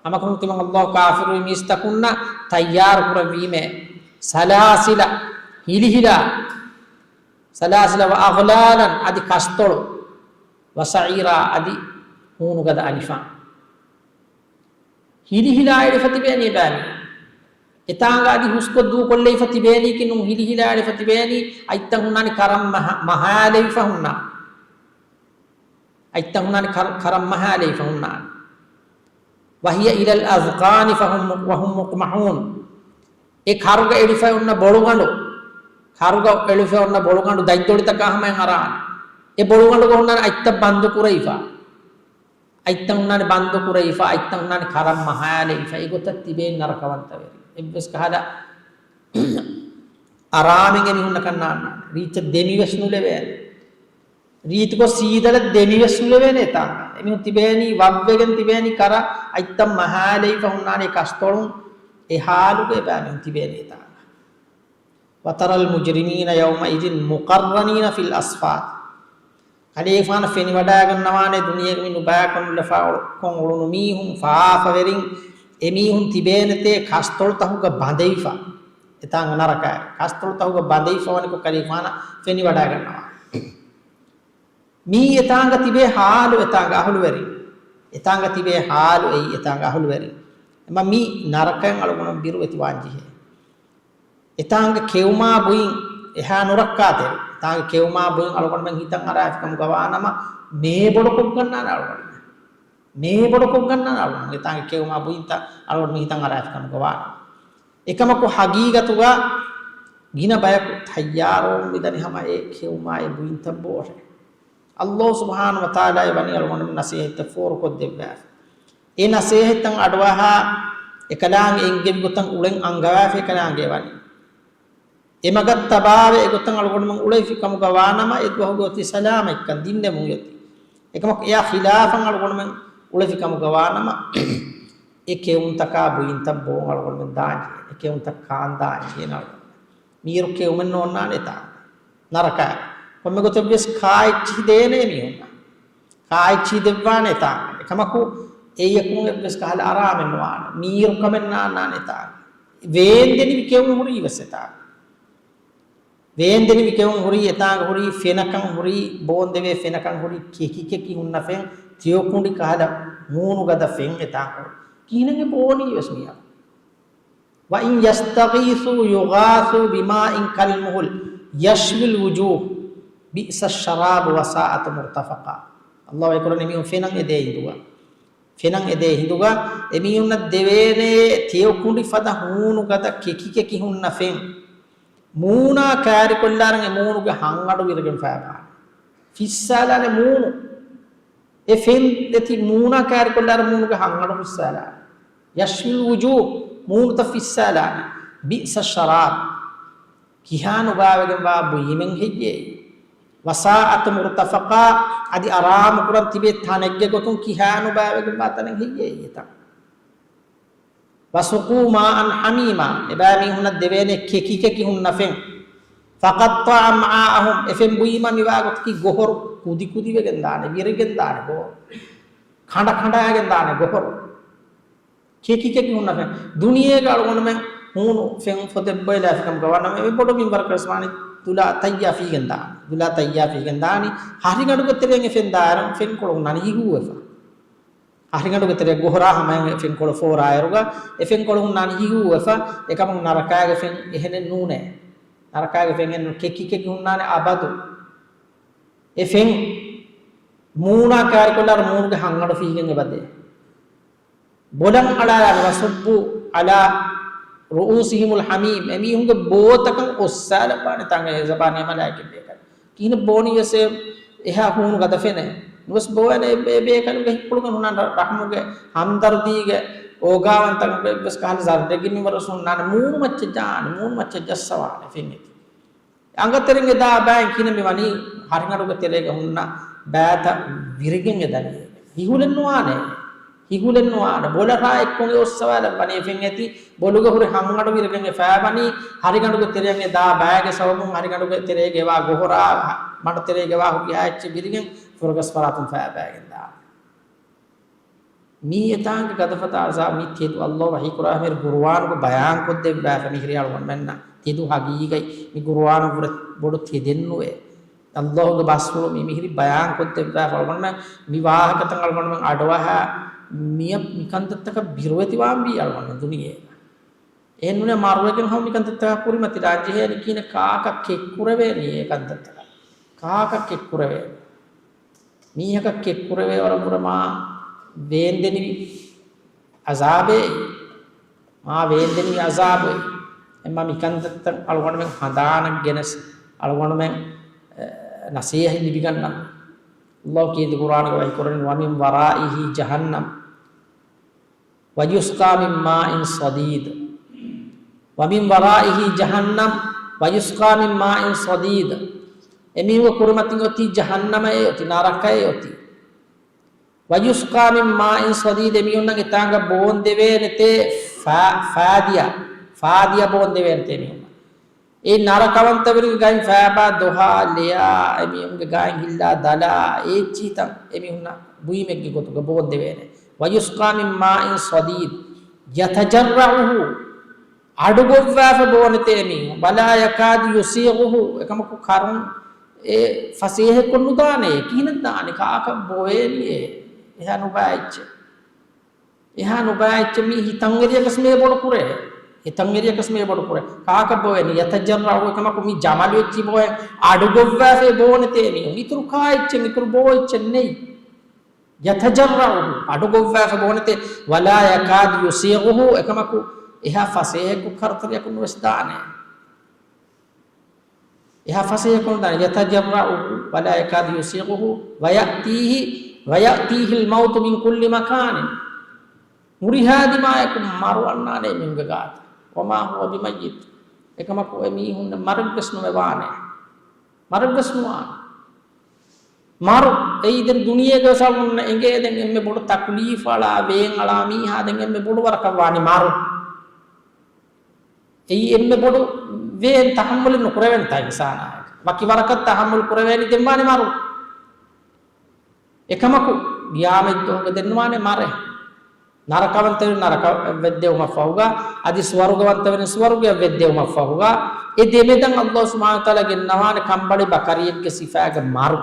ހަމަކަމުން ތިމަން އައްލާހު ކާފިރު މީސްތަކުންނަށް ތައްޔާރު ކުރެއްވީމޭ. سلاسل، ހިލިހިލާ. سلاسل وأغلالا، އަދި ކަސްތޮޅު. وسعيرا، އަދި ހޫނުގަދަ އަލިފާން. ހިލިހިލާ އެޅިފަ ތިބޭނީ ބާނީ. އެތާނގަ އަދި ހުސްކޮށް ދޫކޮށްލެވިފަ ތިބޭނީކީ ނޫން، ހިލިހިލާ އެޅިފަ ތިބޭނީ. އަތްތައް ހުންނާނީ ކަރަން މަހަ-، މަހާލެވިފަ ހުންނާނެ. އަތްތައް ހުންނާނީ ކަރ-، ކަރަން މަހާލެވިފަ ހުންނާނެ. وهي إلى الأذقان فهم، وهم مقمحون. އެ ކަރުގަ އެޅިފައި އޮންނަ ބޮޅުގަނޑު، ކަރުގަ އެޅިފައި އޮންނަ ބޮޅުގަނޑު ދަތްދޮޅިތަކާ ހަމައަށް އަރާނެ. އެ ބޮޅުގަނޑުގަ ހުންނާނެ އަތްތައް ބަންދު ކުރެވިފަ. އަތްތައް ހުންނާނެ ބަންދު ކުރެވިފަ، އަތްތައް ހުންނާނެ ކަރަން މަހާލެވިފަ. އެގޮތަށް ތިބޭނީ ނަރަކަވަންތަވެރި. އެއްވެސް ކަހަލަ އަރާމެއް އެމީހުންނަކަށް ނާންނާނެ. ރީތި ދެމިވެސް ނުލެވޭނެ. ރީތިކޮށް ސީދަޅަށް ދެމިވެސް ނުލެވޭނެ އެތާނގަ. އެމީހުން ތިބޭނީ ވައްވެގެން ތިބޭނީ ކަރަ އަތްތައް މަހާލެވިފަ ހުންނާނީ ކަސްތޮޅުން. އެ ހާލުގަ އެބައިމީހުން ތިބޭނީ އެތާނގަ. وترى المجرمين يومئذ مقرنين في الأصفاد. ކަލޭގެފާނަށް ފެނިވަޑައިގަންނަވާނެ ދުނިޔޭގަ މި ނުބައިކޮށް ނުލަފާ ކޮށް އުޅުނު މީހުން ފާފަވެރިން އެމީހުން ތިބޭނެތޭ ކަސްތޮޅުތަކުގަ ބަނދެވިފަ. އެތާނގަ ނަރަކައި ކަސްތޮޅުތަކުގަ ބަނދެވިފަ ވަނިކޮށް ކަލޭގެފާނަށް ފެނިވަޑައިގަންނަވާނެ. މީ އެތާނގަ ތިބޭ ހާލު އެތާނގަ އަހުލުވެރިން. އެތާނގަ ތިބޭ ހާލު އެއީ އެތާނގަ އަހުލުވެރިން. އެމަ މީ ނަރަކައިން އަޅުގަނޑު ބިރުވެތިވާން ޖެހޭ. އެތާނގަ ކެއުމާ ބުއިން އެހާ ނުރައްކާތެރި. އެތާނގަ ކެއުމާ ބުއިން އަޅުގަނޑުމެން ހިތަށް އަރާފިކަމުގަ ވާނަމަ މޭ ބޮޑުކޮށްގަންނާނެ އަޅުގަނޑުމެން. މޭ ބޮޑުކޮށްގަންނާނެ އަޅުގަނޑުމެން. އެތާނގަ ކެއުމާ ބުއިންތައް އަޅުގަނޑުމެން ހިތަށް އަރާފިކަމުގަ ވާނަމަ. އެކަމަކު ހަގީގަތުގަ ގިނަ ބަޔަކު ތައްޔާރުވަމުން މިދަނީ ހަމަ އެ ކެއުމާ އެ ބުއިންތައް ބޯށޭ. ﷲ ސުބްޙާނަހޫ ވަތަޢާލާ ވަނީ އަޅުގަނޑުމެން ނަސޭހަތްތައް ފޯރުކޮށްދެއްވާފަ. އެ ނަސޭހަތްތައް އަޑުއަހާ އެކަލާނގެ އެންގެވި ގޮތަށް އުޅެން އަންގަވާފަ އެކަލާނގެ ވަނީ. އެމަގަށް ތަބާވެ އެގޮތަށް އަޅުގަނޑުމެން އުޅެފި ކަމުގަ ވާނަމަ، އެދުވަހުގެ އޮތީ ސަލާމަތްކަން ދިންނެވުން އޮތީ. އެކަމަކު އެއާ ޚިލާފަށް އަޅުގަނޑުމެން އުޅެފި ކަމުގަ ވާނަމަ، އެ ކެއުންތަކާ ބުއިންތައް ބޯން އަޅުގަނޑުމެން ދާންޖެހޭ. އެ ކެއުންތައް ކާން ދާންޖެހޭނެ އަޅުގަނޑުމެން. މީރު ކެއުމެއް ނޯންނާނެ އެތާނގަ. ނަރަކަ. ކޮންމެ ގޮތެއްވެސް ކާ އެއްޗިހި ދޭނެ މީހުންނަށް. ކާ އެއްޗިހި ދެއްވާނެ އެތާނގަ. އެކަމަކު އެއްޔަކުން އެއްވެސް ކަހަލަ އަރާމެއް ނުވާނެ. މީރު ކަމެއް ނާންނާނެ އެތާނގަ. ވޭންދެނިވި ކެއުން ހުރީ ވެސް އެތާނގަ. ވޭންދެނިވި ކެއުން ހުރީ އެތާނގަ ހުރީ ފެނަކަން ހުރީ، ބޯންދެވޭ ފެނަކަން ހުރީ، ކެކި ކެކި ހުންނަ ފެން، ތިޔޮކުނޑި ކަހަލަ މޫނުގަދަ ފެން އެތާނގަ ހުރީ. ކިހިނެއް އެ ބޯނީ ވެސް މިޔާ. وَإِنْ يَسْتَغِيثُوا يُغَاثُوا بِمَاءٍ كَالْمُهْلِ يَشْوِي الْوُجُوهَ بِئْسَ الشَّرَابُ وَسَاءَتْ مُرْتَفَقًا. ﷲ އެކުރަނީ މީހުން ފެނަން އެދޭ ހިނދުގަ. ފެނަން އެދޭ ހިނދުގަ އެމީހުންނަށް ދެވޭނޭ ތެޔޮ ކުނޑި ފަދަ ހޫނު ގަދަ ކެކި ކެކި ހުންނަ ފެން. މޫނާ ކާރިކޮށްލާރަން އެ މޫނުގެ ހަންއަޑު ވިރިގެން ފައިބާނެ. ފިއްސާލާނެ މޫނު. އެ ފެން ދެތި މޫނާ ކާރިކޮށްލާރަން މޫނުގެ ހަންއަޑު ފިއްސާލާނެ. يَشْوِي الْوُجُوهَ، މޫނުތައް ފިއްސާލާނެ. بِئْسَ الشَّرَابُ، ކިހާ ނުބާވެގެންވާ ބުއިމެއް ހެއްޔޭ؟ وَسَاءَتْ مُرْتَفَقًا، އަދި އަރާމުކުރަން ތިބޭ ތަނެއްގެ ގޮތުން ކިހާ ނުބާވެގެންވާ ތަނެއް ހެއްޔޭ އެތަން؟ وَسُقُوا مَاءً حَمِيمًا، އެބައިމީހުންނަށް ދެވޭނެ ކެކި ކެކި ހުންނަ ފެން. فَقَطَّعَ أَمْعَاءَهُمْ، އެ ފެން ބުއިމާ މިވާ ގޮތަކީ ގޮހޮރު ކުދި ކުދިވެގެން ދާނެ، ވިރިގެން ދާނެ ގޮހޮރު. ކަނޑަ ކަނޑާގެން ދާނެ ގޮހޮރު. ކެކި ކެކި ހުންނަ ފެން. ދުނިޔޭގަ އަޅުގަނޑުމެން ހޫނު ފެން ފޮދެއް ބޮއެލާފިކަމުގަ ވަނަމަ އެ ބޮޑު މިންވަރަކަށް ވެސް ވާނީ ދުލާ ތައްޔާ ފީގެން ދާނީ. ދުލާ ތައްޔާ ފީގެން ދާނީ. ހަރިގަނޑުގެ ތެރެއިން އެ ފެން ދާއިރު ފެންކޮޅު ހުންނާނީ ހިހޫވެފަ. ހަރިގަނޑުގެ ތެރެއަށް ގޮހޮރާ ހަމައިން އެ ފެންކޮޅު ފޯރާއިރުގަ އެ ފެންކޮޅު ހުންނާނީ ހިހޫވެފަ. އެކަމަކު ނަރަކާގެ ފެން އެހެނެއް ނޫނޭ. ނަރަކާގެ ފެން އެހެން ނޫން. ކެކި ކެކި ހުންނާނެ އަބަދު. އެ ފެން މޫނާ ކާރިކޮށްލާއިރު މޫނުގެ ހަންއަޑު ފީގެން އެބަދޭ. ބޮލަށް އަޅާލާނެ، وَصُبَّ عَلَى رُءُوسِهِمُ الْحَمِيمَ، އެމީހުންގެ ބޯތަކަށް އޮއްސާލައްވާނެ ތަނގަ އެ ޒަބާނީ މަލާއިކަ ބޭކަލުން. ކިހިނެއް ބޯނީ ވެސް އެހާ ހޫނު ގަދަ ފެނެއް ނުވެސް ބޯވޭނެ. އެ ބޭކަލުންގެ ހިތްޕުޅުގަ ހުންނާނެ ރަ-، ރަޙްމުގެ ހަމްދަރްދީގެ އޯގާވަންތަކަން ވެސް ކަހަލަ ޒައްރެއްގެ މިންވަރު ވެސް ހުންނާނެ. މޫނު މައްޗަށް ޖާނެ، މޫނު މައްޗަށް ޖައްސަވާނެ ފެން އެތި. އަނގަތެރެއިން އެ ދާ ބައިން ކިހިނެއް މި ވަނީ؟ ހަރިގަނޑުގެ ތެރޭގަ ހުންނަ ބައިތައް ވިރިގެން އެ ދަނީ. ހިހުޅެއް ނުވާނެ. ހިހުޅެއް ނުވާނެ. ބޮލަށާ އެއްކޮށް އެ އޮއްސަވާލައްވަނީ އެ ފެން އެތި. ބޮލުގަ ހުރި ހަންއަޑު ވިރިގެން އެ ފައިބަނީ. ހަރިގަނޑުގެ ތެރެއަށް އެ ދާ ބައިގެ ސަބަބުން ހަރިގަނޑުގެ ތެރޭގަ އެވާ ގޮހޮރާ، މަޑު ތެރޭގަ އެވާ ހުރިހާ އެއްޗެއް ވިރިގެން ފުރަގަސް ފަރާތުން ފައިބައިގެން ދާނެ. މީ އެތާނގެ ގަދަފަދަ އަޒާބު މި ތެދު އައްލޯ ވަޙީކުރާ މިހިރީ ގުރުއާނުގަ ބަޔާންކޮށްދެއްވާފަ މިހިރީ އަޅުގަނޑުމެންނަށް ތެދު ހަގީގަތް މި ގުރުއާނަށްވުރެ ބޮޑު ތެދެއްނުވޭ. އައްލޯގެ ބަސްފުޅު މި މިހިރީ ބަޔާންކޮށްދެއްވާފަ އަޅުގަނޑުމެން މި ވާހަކަތައް އަޅުގަނޑުމެން އަޑުއަހާ މި، މިކަންތައްތަކަށް ބިރުވެތިވާންވީ އަޅުގަނޑުމެން ދުނިޔޭގަ. އެހެންނޫނޭ މަރުވެގެން ހަމަ މިކަންތައްތަކާ ކުރިމަތިލާން ޖެހޭނީ ކިހިނެއް ކާކަށް ކެއްކުރެވޭނީ އެ ކަންތައްތަކަށް؟ ކާކަށް ކެއްކުރެވޭނީ؟ މީހަކަށް ކެއްކުރެވޭ ވަރަށް ބުރަ މާ ވޭންދެނިވި އަޒާބޭ، މާ ވޭންދެނިވި އަޒާބޭ. އެމާ މިކަންތައްތައް އަޅުގަނޑުމެން ހަނދާނަށް ގެނެސް އަޅުގަނޑުމެން، އެ، ނަސޭހަތް ލިބިގަންނަން. އައްލާހު ކީރިތި ޤުރްއާނުގަ ވަޙީ ކުރަނީ، وَمِنْ وَرَائِهِ جَهَنَّمُ وَيُسْقَى مِنْ مَاءٍ صَدِيدٍ. وَمِنْ وَرَائِهِ جَهَنَّمُ وَيُسْقَى مِنْ مَاءٍ صَدِيدٍ. އެމީހުންގެ ކުރިމަތިން އޮތީ ޖަހަންނަމައޭ އޮތީ، ނަރަކައޭ އޮތީ. وَيُسْقَى مِنْ مَاءٍ صَدِيدٍ، އެމީހުންނަށް އެތާނގަ ބޯން ދެވޭނެތޭ ފާ-، ފާދިޔާ، ފާދިޔާ ބޯން ދެވޭނެތޭ އެމީހުންނަށް. އެ ނަރަކަވަންތަވެރިންގެ ގައިން ފައިބާ ދޮހާ ލެޔާ، އެމީހުންގެ ގާތް ހިއްލާ ދަލާ، އެ އެއްޗިހިތައް އެމީހުންނަށް ބުއިމެއްގެ ގޮތުގަ ބޯން ދެވޭނެ. وَيُسْقَى مِنْ مَاءٍ صَدِيدٍ يَتَجَرَّعُهُ، އަޑުގޮއްވާފަ ބޯނެތޭ އެމީހުން. وَلَا يَكَادُ يُسِيغُهُ، އެކަމަކު ކަރުން އެ ފަސޭހައެއްކޮށް ނުދާނެ، ކިހިނެއް ދާނެ، ކާކަށް ބޮވޭނީ އެ؟ އެހާ ނުބައި އެއްޗެއް. އެހާ ނުބައި އެއްޗެއް މީ ހިތަށް އެރިޔަކަސް މޭ ބޮޑު ކުރޭ. ހިތަށް އެރިޔަކަސް މޭ ބޮޑު ކުރޭ. ކާކަށް ބޮވޭނީ؟ يَتَجَرَّعُهُ، އެކަމަކު މި ޖަމަލު އެއްޗި ބޮވެ އަޑުގޮއްވާފަ ބޯނެތޭ މީހުން. އިތުރު ކާ އެއްޗެއް، އިތުރު ބޯ އެއްޗެއް ނެތް. يَتَجَرَّعُهُ، އަޑުގޮއްވާފަ ބޯނެތޭ. وَلَا يَكَادُ يُسِيغُهُ، އެކަމަކު އެހާ ފަސޭހައެއްކޮށް ކަރުތެރިޔަކުން ނުވެސް ދާނެ. އެހާ ފަސޭހަކޮށް ދާނެ، يتجرعه ولا يكاد يسيغه ويأتيه، ويأتيه الموت من كل مكان. ހުރިހާ ދިމާޔަކު މަރު އަންނާނެ މީހުންގެ ގާތަށް. وما هو بميت. އެކަމަކު އެ މީހުންނަށް މަރެއްވެސް ނުވެވާނެ. މަރެއްވެސް ނުވާނެ. މަރު އެއީ ދެން ދުނިޔޭގަ ވެސް އަޅުގަނޑުމެންނަށް އެނގޭ ދެން އެންމެ ބޮޑު ތަކުލީފް އަޅާ، ވޭން އަޅާ މީހާ ދެން އެންމެ ބޮޑު ވަރަކަށް ވާނީ މަރު. އެއީ އެންމެ ބޮޑު ވޭން ތަޙައްމުލެއް ނުކުރެވެންތާ އިންސާނާއަކަށް. ވަކި ވަރަކަށް ތަޙައްމުލު ކުރެވޭނީ ދެން ވާނީ މަރު. އެކަމަކު، ޤިޔާމަތްދުވަހުގަ ދެން ވާނެ މަރޭ. ނަރަކަވަންތަވެރި ނަރަކަވެއްދެވުމަށްފަހުގަ، އަދި ސުވަރުގަވަންތަވެރި ސުވަރުގަވެއްދެވުމަށްފަހުގަ، އެ ދެމެދަން ﷲ ސުބްޙާނަހޫ ވަތަޢާލާ ގެންނަވާނެ ކަނބަޅި ބަކަރިއެއްގެ ސިފާގެ މަރު.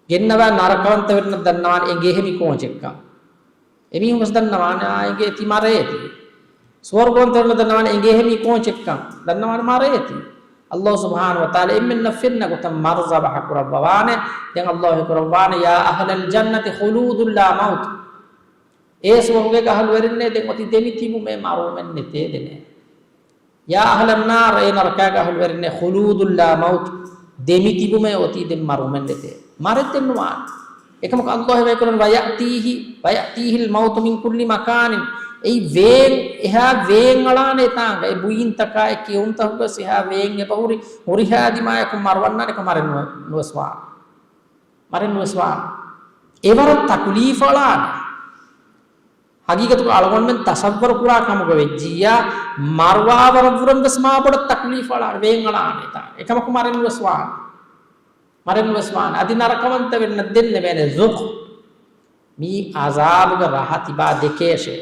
ގެންނަވާ ނަރަކަވަންތަވެރިންނަށް ދަންނަވާނެ އެނގޭހެ މީ ކޯންޗެއްކަން. އެމީހުން ވެސް ދަންނަވާނެ އާ އެނގޭތީ މަރޭތީ. ސުވަރުގަވަންތަވެރިންނަށް ދަންނަވާނެ އެނގޭހެ މީ ކޯންޗެއްކަން. ދަންނަވާނެ މަރޭތީ. ﷲ ސުބްޙާނަހޫ ވަތަޢާލާ އެންމެންނަށް ފެންނަ ގޮތަށް މަރު ޒަބަޙަ ކުރައްވަވާނެ. ދެން ﷲ ކުރައްވާނެ، يا أهل الجنة خلود لا موت. އޭ ސުވަރުގޭގެ އަހުލުވެރިންނޭ، ދެން އޮތީ ދެމިތިބުމޭ މަރުވުމެއް ނެތޭ ދެނޭ. يا أهل النار، އޭ ނަރަކާގެ އަހުލުވެރިންނޭ، خلود لا موت، ދެމިތިބުމޭ އޮތީ ދެން މަރުވުމެއް ނެތޭ. މަރެއް ދެން ނުވާނެ. އެކަމަކު ﷲ ވަޙީކުރަން، ويأتيه، ويأتيه الموت من كل مكان. އެއީ ވޭން، އެހާ ވޭން އަޅާނެ އެތާނގަ. އެ ބުއިންތަކާ، އެ ކެއުންތަކުގަ އެހާ ވޭން އެބަހުރި، ހުރިހާ ދިމާޔަކުން މަރު އަންނާނެ ކަމަށް މަރެއް ނުވެ-، ނުވެސް ވާނެ. މަރެއް ނުވެސް ވާނެ. އެވަރަށް ތަކުލީފު އަޅާނެ. ހަގީގަތުގަ އަޅުގަނޑުމެން ތަޞައްވަރު ކުރާ ކަމުގަ ވެއްޖިއްޔާ، މަރުވާވަރަށްވުރެން ވެސް މާބޮޑަށް ތަކުލީފު އަޅާނެ، ވޭން އަޅާނެ ތާ. އެކަމަކު މަރެއް ނުވެސް ވާނެ. މަރެއް ނުވެސް ވާނެ. އަދި ނަރަކަވަންތަވެރިންނަށް ދެންނެވޭނެ، ޒުޤް. މީ ޢަޒާބުގެ ރަހަ ތިބާ ދެކޭށޭ.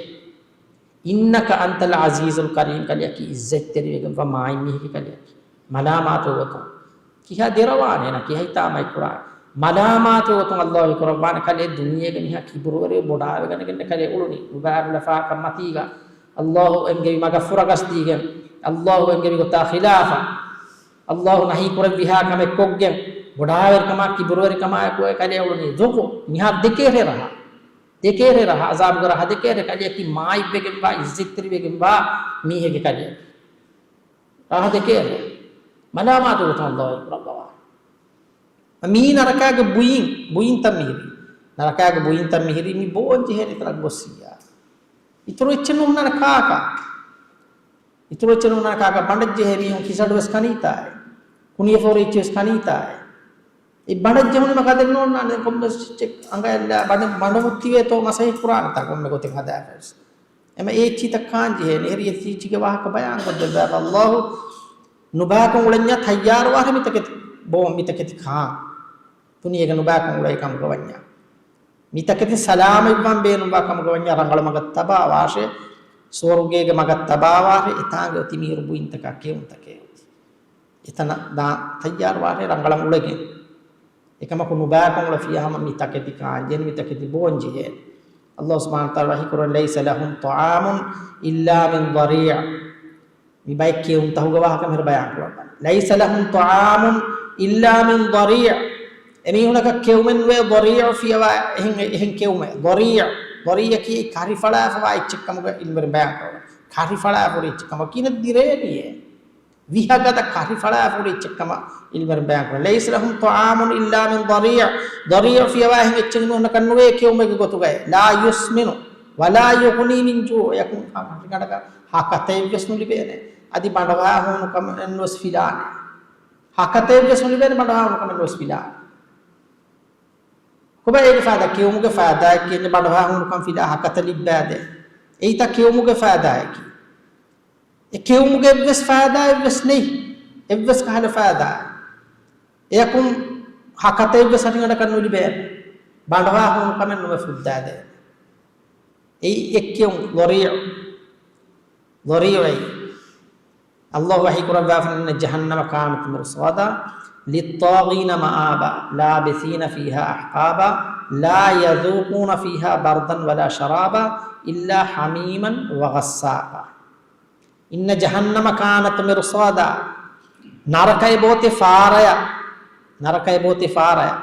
إنك أنت العزيز الكريم، ކަލެއަކީ ޢިއްޒަތްތެރިވެގެންވާ މާތް މީހެއްގެ ކަލެއަކީ. މަލާމާތު ގޮތުން. ކިހާ ދެރަވާނެ ނަ ކިހައިތާ މައިކުރާ. މަލާމާތު ގޮތުން ﷲ ކުރައްވާނެ ކަލޭ ދުނިޔޭގެ މިހާ ކިބުރުވެރި ބޮޑާވެގަނެގެން ކަލޭ އުޅުނީ. ނުބާ ނުލަފާކަން މަތީގަ. ﷲ އެންގެވި މަގަށް ފުރަގަސްދީގެން. ﷲ އެންގެވި ގޮތާ ޚިލާފަށް. ﷲ ނަހީ ކުރެއްވިހާ ކަމެއް ކޮށްގެން. ބޮޑާވެރިކަމާ ކިބުރުވެރިކަމާއެކު އެ ކަލޭ އުޅުނީ. ޒުޤު. މިހާ ދެކޭށޭ ރަހަ. ދެކޭށޭ ރަހަ. ޢަޒާބުގެ ރަހަ ދެކޭށޭ ކަލެއަކީ މާތްވެގެންވާ ޢިއްޒަތްތެރިވެގެންވާ މީހެއްގެ ކަލެއަކީ. ރަހަ ދެކޭށޭ. މަލާމާތު ގޮތުން ﷲ ކުރައްވަވާ. މީ ނަރަކާގެ ބުއިން، ބުއިންތައް މިހިރީ. ނަރަކާގެ ބުއިންތައް މިހިރީ މި ބޯން ޖެހޭނެ ތަނަށް ގޮއްސިއްޔާ. އިތުރު އެއްޗެއް ނޫންނާނެ ކާކާ. އިތުރު އެއްޗެއް ނޫންނާނެ ކާކާ. ބަނޑެއް ޖެހޭ މީހުން ކިސަޑު ވެސް ކަނީތާއެ. ކުނިއެއް ފޯރި އެއްޗެއް ވެސް ކަނީތާއެ. އެ ބަނޑެއް ޖެހުނީމަ ކަދެއް ނޯންނާނެ ކޮންމެސް އެއްޗެއް އަނގައަށްލާ ބަނޑު، ބަނޑު މުއްތިވޭތޯ މަސައްކަތް ކުރާނެތާ ކޮންމެ ގޮތެއް ހަދާފަވެސް. އެމަ އެ އެއްޗިތައް ކާން ޖެހޭނެ. އެހެރީ އެ އެއްޗިގެ ވާހަކަ ބަޔާން ކޮށްދެއްވާފަ ﷲ ނުބާކޮށް އުޅެންޏާ ތައްޔާރުވާށޭ މިތަކެތި ބޯ، މިތަކެތި ކާން. ދުނިޔޭގަ ނުބާކޮށް އުޅޭ ކަމުގަ ވަންޏާ. މިތަކެތި ސަލާމަތްވާން ބޭނުންވާ ކަމުގަ ވަންޏާ ރަނގަޅު މަގަށް ތަބާވާށޭ، ސުވަރުގޭގެ މަގަށް ތަބާވާށޭ، އެތާނގަ އޮތީ މީހުރު ބުއިންތަކާ ކެއުންތަކޭ އޮތީ. އެތަނަށް ދާން ތައްޔާރުވާށޭ ރަނގަޅަށް އުޅެގެން. އެކަމަކު ނުބާކޮށް އުޅެފިއްޔާ ހަމަ މި ތަކެތި ކާންޖެހޭނެ، މި ތަކެތި ބޯންޖެހޭނެ. ﷲ ސުބްޙާނަހޫ ވަތަޢާލާ ވަޙީކުރަން، ليس لهم طعام إلا من ضريع. މި ބައެއް ކެއުންތަކުގެ ވާހަކަ މިހިރަ ބަޔާން ކުރައްވަން. ليس لهم طعام إلا من ضريع. އެމީހުނަކަށް ކެއުމެއް ނުވޭ ޟަރީޢު ފިޔަވާ އެހެން، އެހެން ކެއުމެއް. ޟަރީޢު، ޟަރީޢަކީ ކަރިފަޅާފަވާ އެއްޗެއް ކަމުގަ ޢިލްމުވެރިން ބަޔާން ކުރައްވަން. ކަރިފަޅާފަ ހުރި އެއްޗެއް ކަމަށް ކިހިނެއް ދިރޭނީއޭ؟ ވިހަގަދަ ކަރިފަޅާފަ ހުރި އެއްޗެއް ކަމަށް ޢިލްމުވެރިން ބަޔާން ކުރައްވަން. ليس لهم طعام إلا من ضريع. ޟަރީޢު ފިޔަވާ އެހެން އެއްޗެއް އެމީހުންނަކަށް ނުވޭ ކެއުމެއްގެ ގޮތުގައި. لا يسمن ولا يغني من جوع. އެޔަކުން ހަށިގަނޑަކަށް ހަކަތައެއްވެސް ނުލިބޭނެ. އަދި ބަނޑުހާ ހޫނުކަމެއް ނުވެސް ފިލާނެ. ހަކަތައެއްވެސް ނުލިބޭނެ ބަނޑުހާ ހޫނުކަމެއް ނުވެސް ފިލާނެ. ކޮބާ އޭގެ ފައިދާ؟ ކެއުމުގެ ފައިދާއަކީ ބަނޑުހާ ހޫނުކަން ފިލާ ހަކަތަ ލިއްބާދޭ. އެއީތަ ކެއުމުގެ ފައިދާއަކީ. އެ ކެއުމުގެ އެއްވެސް ފައިދާއެއްވެސް ނެތް. އެއްވެސް ކަހަލަ ފައިދާއެއް. އެޔަކުން ހަކަތައެއްވެސް ހަށިގަނޑަކަށް ނުލިބޭ. ބަނޑުހާ ހޫނުކަމެއް ނުވެ ފުއްދާދޭ. އެއީ އެއްކެއުން ޟަރީޢު. ޟަރީޢު އެއީ. ﷲ ވަޙީ ކުރައްވާފަ، إن جهنم كانت مرصادا للطاغين مآبا لابثين فيها أحقابا لا يذوقون فيها بردا ولا شرابا إلا حميما وغساقا. إن جهنم كانت مرصادا. ނަރަކައެއް ބޯތި ފާރަޔަށް. ނަރަކައެއް ބޯތި ފާރަޔަށް.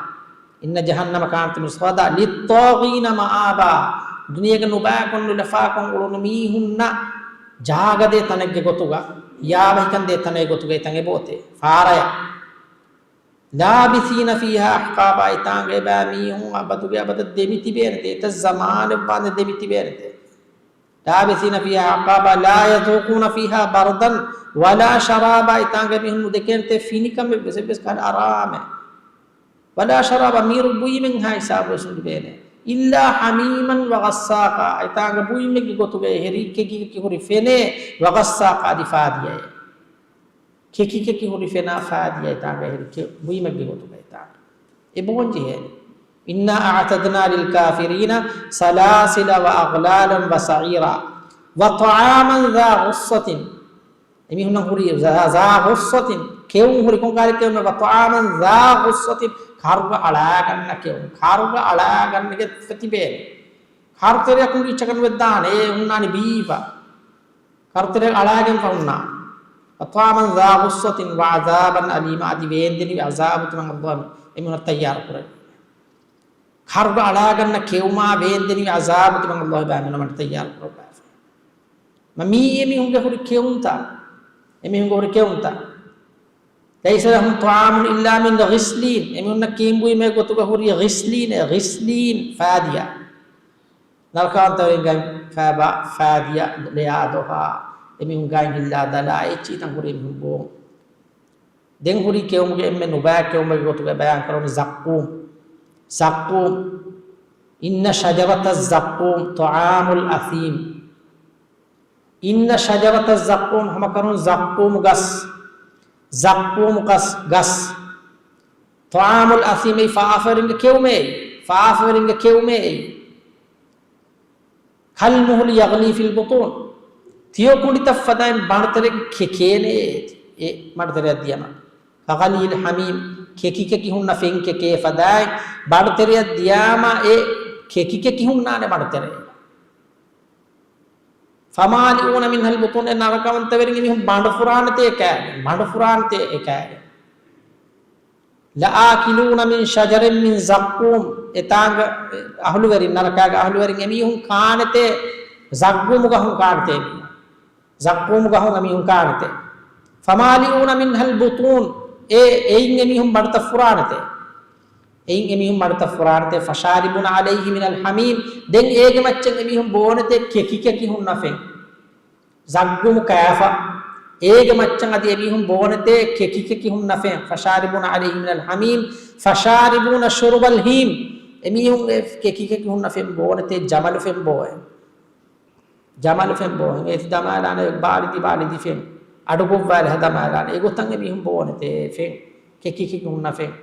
إن جهنم كانت مرصادا للطاغين مآبا. ދުނިޔޭގަ ނުބާކޮށް ނުލަފާކޮށް އުޅުނު މީހުންނަށް ޖާގަދޭ ތަނެއްގެ ގޮތުގަ. ޔާ ބަހިކަން ދޭ ތަނެއް ގޮތުގައި ތަން އެބައޮތޭ. ފާރަޔަށް. لابثين فيها أحقابا، އެތާނގަ އެބައިމީހުން އަބަދުގެ އަބަދަށް ދެމިތިބޭނެތޭ. އެތައް ޒަމާނެއް ވާނެ ދެމިތިބޭނެތޭ. لابثين فيها أحقابا لا يذوقون فيها بردا ولا شرابا، އެތާނގަ އެމީހުން ނުދެކޭނެތޭ ފިނިކަމެއް ވެސް، އެއްވެސް ކަހަލަ އަރާމެއް. ولا شرابا، މީރު ބުއިމެއްހާ ހިސާބުވެސް ނުލިބޭނެ. إلا حميما وغساقا، އެތާނގަ ބުއިމެއްގެ ގޮތުގައި ހެރީ ކެކިކެކި ހުރި ފެނޭ، وغساقا، އަދި ފާދިޔައެއް. ކެކިކެކި ހުރި ފެނާ ފާދިޔަ އެތާނގަ ހެރީ ކެ-، ބުއިމެއްގެ ގޮތުގައި އެތާނގަ. އެ ބޯން ޖެހޭނެ. إنا أعتدنا للكافرين سلاسل وأغلالا وسعيرا وطعاما ذا غصة. އެމީހުންނަށް ހުރީ ޒާ، ذا غصة، ކެއުން ހުރި ކޮން ކާރި ކެއުމެއް؟ وطعاما ذا غصة، ކާރުގަ އަޅާގަންނަ ކެއުން، ކާރުގަ އަޅާގަންނަ ގެ ތިބޭނެ. ކާރުތެރެއަކުން އިއްޗަކަށް ނުވެއްދާނެ، އެ ހުންނާނެ ބީފަ. ކާރުތެރެއަށް އަޅާގެންފަ ހުންނާނެ. وطعاما ذا غصة وعذابا أليما، އަދި ވޭންދެނިވި ޢަޒާބު ތިމަން ﷲ އެމީހުނަށް ތައްޔާރު ކުރެއްވި. ކާރުގަ އަޅާގަންނަ ކެއުމާ ވޭންދެނިވި ޢަޒާބު ތިމަން ﷲ ބައިމީހުންނަށް ތައްޔާރު ކުރައްވާފަ. މަ މީ އެމީހުންގެ ހުރި ކެއުންތައް. އެމީހުންގެ ހުރި ކެއުންތައް. ليس لهم طعام إلا من غسلين، އެމީހުންނަށް ކީނބުއިމޭ ގޮތުގަ ހުރި ޣިސްލީނެއް، ޣިސްލީން ފާދިޔަ. ނަރަކަވަންތަވެރިންގެ ފާބާ ފާދިޔަ ލެޔާ ދޮހާ، އެމީހުން ގާތް ހިއްލާ ދަލާ އެއްޗިތަން ހުރި އެމީހުން ބޯ. ދެން ހުރީ ކެއުމުގެ އެންމެ ނުބައި ކެއުމެއްގެ ގޮތުގަ ބަޔާން ކުރަނީ ޒައްޤޫމް. ޒައްޤޫމް. إن شجرة الزقوم طعام الأثيم. إن شجرة الزقوم، ހަމަކަރުން ޒައްޤޫމު ގަސް. ޒައްޤޫމު ގަސް، ގަސް. طعام الأثيم، އެއީ ފާފަވެރިންގެ ކެއުމޭ. ފާފަވެރިންގެ ކެއުމޭ. كالمهل يغلي في البطون، ތިޔޮ ކުނޑިތައް ފަދައިން ބަނޑުތެރެއަށް ކެކޭނެ އެ ބަނޑުތެރެއަށް ދިޔަމަ. كغلي الحميم، ކެކި ކެކި ހުންނަ ފެން ކެކޭ ފަދައިން ބަނޑުތެރެއަށް ދިޔާމަ އެ ކެކި ކެކި ހުންނާނެ ބަނޑުތެރެއަށް. فمالئون منها البطون، އެ ނަރަކަވަންތަވެރިން އެމީހުން ބަނޑު ފުރާނެތޭ ކާގެން، ބަނޑު ފުރާނެތޭ އެ ކާގެން. لآكلون من شجر من زقوم، އެތާނގަ އަހުލުވެރިން، ނަރަކާގެ އަހުލުވެރިން އެމީހުން ކާނެތޭ، ޒައްޤޫމު ގަހުން ކާނެތޭ އެމީހުން. ޒައްޤޫމު ގަހުން އެމީހުން ކާނެތޭ. فمالئون منها البطون، އެ، އެއިން އެމީހުން ބަނޑުތައް ފުރާނެތޭ. އެއިން އެމީހުން ބަނޑުތައް ފުރާނެތޭ. فشاربون عليه من الحميم، ދެން އޭގެ މައްޗަށް އެމީހުން ބޯނެތޭ ކެކި ކެކި ހުންނަ ފެން. ޒައްޤޫމު ކާފަ. އޭގެ މައްޗަށް އަދި އެމީހުން ބޯނެތޭ ކެކި ކެކި ހުންނަ ފެން. فشاربون عليه من الحميم فشاربون شرب الهيم. އެމީހުން އެ ކެކި ކެކި ހުންނަ ފެން ބޯނެތޭ ޖަމަލު ފެން ބޯއެ. ޖަމަލު ފެން ބޯއެ. އެ ދަމާލާނެ ބާލިދި ބާލިދި ފެން. އަޑުގޮއްވާލެ ހަ ދަމާލާނެ. އެގޮތަށް އެމީހުން ބޯނެތޭ ފެން. ކެކި ކެކި ހުންނަ ފެން.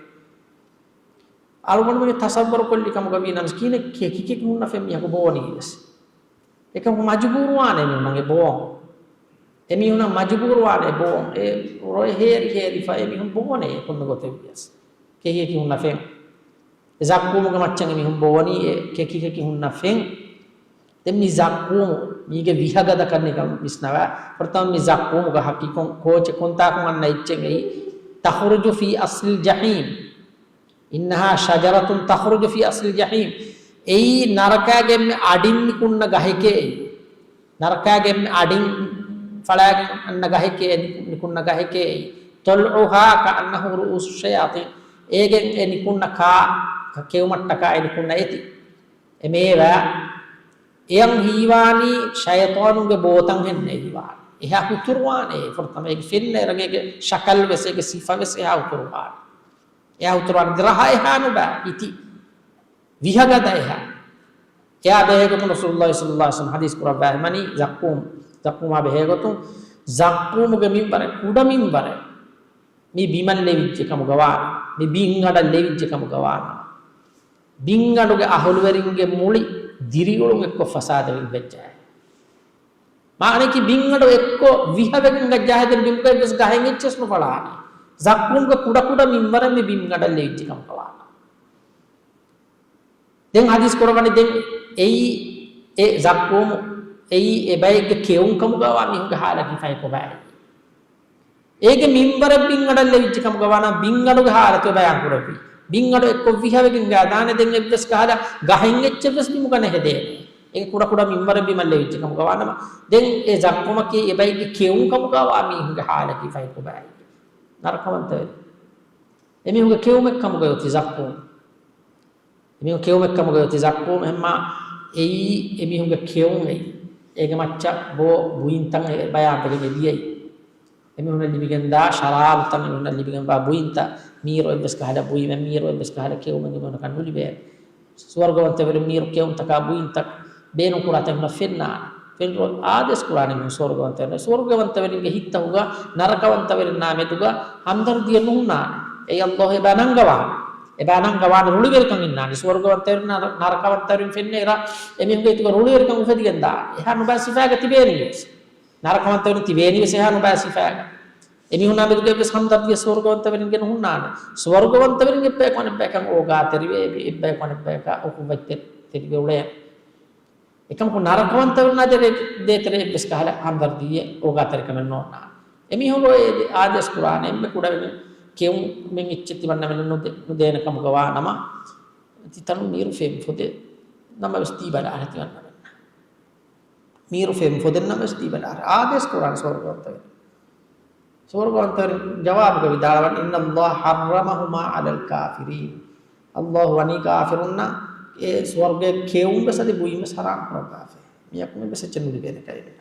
އަޅުގަނޑުމެން ތަޞައްވަރު ކޮށްލި ކަމުގަ ވީ ނަމަސް ކިހިނެއް ކެކި ކެކި ހުންނަ ފެން މީހަކު ބޯނީ ވެސް. އެކަމަކު މަޖުބޫރުވާނެ މީހުންނަށް އެ ބޯން. އެމީހުންނަށް މަޖުބޫރުވާނެ އެ ބޯން. އެ ރޮއެ ހޭރި ހޭރިފަ އެމީހުން ބޯނެ ކޮންމެ ގޮތެއް ވިޔަސް. ކެކި ކެކި ހުންނަ ފެން. އެ ޒައްޤޫމުގެ މައްޗަށް އެމީހުން ބޯނީ އެ ކެކި ކެކި ހުންނަ ފެން. ދެން މި ޒައްޤޫމު، މީގެ ވިހަގަދަކަން ނިކަން ވިސްނަވާ. ފުރަތަމަ މި ޒައްޤޫމުގަ ހައްޤި ކޮން، ކޯޗެއް ކޮންތާކު އަންނަ އެއްޗެއް އެއީ، تخرج في أصل الجحيم. إنها شجرة تخرج في أصل الجحيم. އެއީ ނަރަކާގެ އެންމެ އަޑިން ނިކުންނަ ގަހެކޭ އެއީ. ނަރަކާގެ އެންމެ އަޑިން ފަޅާގެން އަންނަ ގަހެކޭ ނިކު، ނިކުންނަ ގަހެކޭ އެއީ. طلعها كأنه رؤوس الشياطين. އޭގެ އެ ނިކުންނަ ކާ، ކެއުމަށްޓަކާ އެ ނިކުންނަ އެތި. އެ މޭވާ އެޔަން ހީވާނީ ޝައިޠާނުންގެ ބޯތަން ހެންނޭ ހީވާނީ. އެހާ ހުތުރުވާނޭ. ފުރަތަމަ އޭގެ ފެންނަ އިރަކު އޭގެ ޝަކަލް ވެސް އޭގެ ސިފަ ވެސް އެހާ ހުތުރުވާނެ. އެހާ ހުތުރުވާނެ. ރަހަ އެހާ ނުބާ އިތި. ވިހަގަދަ އެހާ. އެއާ ބެހޭގޮތުން ރަސޫލުﷲ ޞައްލަﷲ ޢަލައިހި ވަސައްލަމަ ޙަދީޘް ކުރައްވާ އެހެން ވަނީ ޒައްޤޫމް. ޒައްޤޫމުގެ މިންވަރެއް، ކުޑަ މިންވަރެއް. މި ބިމަށް ލެވިއްޖެ ކަމުގަވާނެ. މި ބިންގަނޑަށް ލެވިއްޖެ ކަމުގަވާނެ. ބިންގަނޑުގެ އަހުލުވެރިންގެ މުޅި ދިރިއުޅުން އެއްކޮށް ފަސާދަވެގެން ވެއްޖެ. މާނައަކީ ބިންގަނޑު އެއްކޮށް ވިހަވެގެން ގައްޖާހެދެން ބިމުގައި ވެސް ގަހެއް އެއްޗެސް ނުފަޅާނެ. ޒައްޤޫމްގެ ކުޑަ ކުޑަ މިންވަރެއް މި ބިންގަނޑަށް ލެވިއްޖެ ކަމުގަވާނެ. ދެން ޙަދީޘް ކުރައްވަނީ ދެން އެއީ، އެ ޒައްޤޫމު އެއީ އެ ބައެއްގެ ކެއުން ކަމުގަވާ މީހުންގެ ޙާލަކީ ފަހެ ކޮބާއޭ؟ އޭގެ މިންވަރަށް ބިންގަނޑަށް ލެވިއްޖެ ކަމުގަވާނަމަ ބިންގަނޑުގެ ޙާލަތު ބަޔާން ކުރެއްވި. ބިންގަނޑު އެއްކޮށް ވިހަވެގެން ގާދާނެ ދެން އެއްވެސް ކަހަލަ ގަހެއް އެއްޗެއް ވެސް ބިމުގަ ނެހެދޭނެ. އެ ކުޑަ ކުޑަ މިންވަރެއް ބިމަށް ލެވިއްޖެ ކަމުގަ ވާނަމަ، ދެން އެ ޒައްޤުމަކީ އެ ބައެއްގެ ކެއުން ކަމުގަ ވާ މީހުންގެ ހާލަކީ ފަހިކޮބާއި. ނަރަކަވަންތަވެރި. އެމީހުންގެ ކެއުމެއް ކަމުގަ އޮތީ ޒައްޤޫމް. އެމީހުން ކެއުމެއް ކަމުގަ އޮތީ ޒައްޤޫމް. އެހެންމާ އެއީ އެމީހުންގެ ކެއުން އެއީ. އޭގެ މައްޗަށް ބޯ ބުއިންތައް އެ ބަޔާންވެގެން އެ ދިޔައީ. އެމީހުންނަށް ލިބިގެންދާ ޝަރާބުތައް، އެމީހުންނަށް ލިބިގެންވާ ބުއިންތައް، މީރު އެއްވެސް ކަހަލަ ބުއިމެއް، މީރު އެއްވެސް ކަހަލަ ކެއުމެއް އެމީހުންނަކަށް ނުލިބޭ. ސުވަރުގަވަންތަވެރިން މީރު ކެއުންތަކާ ބުއިންތައް ބޭނުންކުރާތަން އެމީހުންނަށް ފެންނާނެ. ފެން ރޯ-، އާދޭސް ކުރާނެ އެމީހުން ސުވަރުގަވަންތަވެރިން. ސުވަރުގަވަންތަވެރިންގެ ހިތްތަކުގަ ނަރަކަވަންތަވެރިންނާ މެދުގަ ހަމްދަރްދީއެއް ނުހުންނާނެ. އެއީ ﷲ އެބަ ނަންގަވާނެ. އެބަ ނަންގަވާނެ ރުޅިވެރިކަން އިންނާނެ. ސުވަރުގަވަންތަވެރިން ނަރަ-، ނަރަކަވަންތަވެރިން ފެންނަ އިރަށް އެމީހުންގެ ހިތުގަ ރުޅިވެރިކަން އުފެދިގެންދާނެ. އެހާ ނުބައި ސިފައިގަ ތިބޭނީ ވެސް. ނަރަކަވަންތަވެރިން ތިބޭނީ ވެސް އެހާ ނުބައި ސިފައިގަ. އެމީހުންނާ މެދުގަ އެއްވެސް ހަމްދަރްދީއަށް ސުވަރުގަވަންތަވެރިންގެ ނުހުންނާނެ. ސުވަރުގަވަންތަވެރިން އެއްބަޔަކު އަނެއްބަޔަކަށް އޯގާތެރިވެ، އެއްބަޔަކު އަނެއްބަޔަކަށް އުޚުއްވަތްތެރިވެ އުޅޭ. އެކަމަކު ނަރަކަވަންތަވެރިންނާ ދޭތެރޭ، ދޭތެރޭ އެއްވެސް ކަހަލަ ހަމްދަރްދީއެއް އޯގާތެރިކަމެއް ނޯންނާނެ. އެމީހުން އެ އާދޭސް ކުރާނެ އެންމެ ކުޑަވެގެން ކެއުމެއް އެއްޗެއް ތިމަންނަމެން ނުދޭ-، ނުދޭނެ ކަމުގަ ވާ ނަމަ، ތިތަނުން މީރު ފެން ފޮދޭ ނަމަވެސް ދީބަލާ އަހަ ތިމަންނަމެންނަށް. މީރު ފެން ފޮދެން ނަމަވެސް ދީބަލާ އަހަ. އާދޭސް ކުރާނެ ސުވަރުގަވަންތަވެރިން. ސުވަރުގަވަންތަވެރިން ޖަވާބުގަ ވިދާޅުވަނީ، إن الله حرمهما على الكافرين. ﷲ ވަނީ ކާފިރުންނަށް އެ ސުވަރުގެ ކެއުން ވެސް އަދި ބުއިން ވެސް ހަރާމް ކުރައްވާފަ. މިޔަކު މި ވެސް އެއްޗެއް ނުލިބޭނެ ކައިރިން.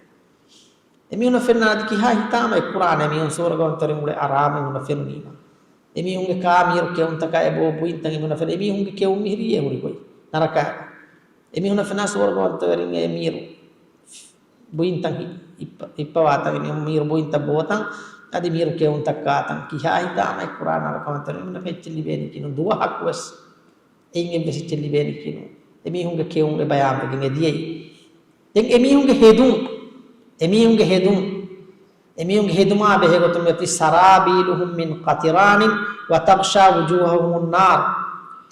އެމީހުންނަށް ފެންނާނެ އަދި ކިހާ ހިތާމައެއް ކުރާނެ އެމީހުން ސުވަރުގަވަންތަވެރިން އުޅޭ އަރާމެއް އެމީހުންނަށް ފެނުނީމަ. އެމީހުންގެ ކާ މީރު ކެއުންތަކާ އެބޯ ބުއިންތައް އެމީހުންނަށް ފެން، އެމީހުންގެ ކެއުން މިހިރީ އެ ހުރި ގޮތް ނަރަކަ. އެމީހުންނަށް ފެންނާނެ ސުވަރުގަވަންތަވެރިން އެ މީރު ބުއިންތައް ހި-، ހިއްޕަ-، ހިއްޕަވާތަން އެމީހުން މީރު ބުއިންތައް ބޯތަން، އަދި މީރު ކެއުންތައް ކާތަން، ކިހާ ހިތާމައެއް ކުރާ ނަރަކަވަންތަވެރިން އެމީހުންނަށް އެއްޗެއް ލިބޭނީކީ ނޫން. ދުވަހަކު ވެސް އެއިން އެއްވެސް އެއްޗެއް ލިބޭނީކީ ނޫން. އެމީހުންގެ ކެއުން އެ ބަޔާންވެގެން އެ ދިޔައީ. ދެން އެމީހުންގެ ހެދުން، އެމީހުންގެ ހެދުން، އެމީހުންގެ ހެދުމާ ބެހޭގޮތުން އޮތީ سرابيلهم من قطران وتغشى وجوههم النار.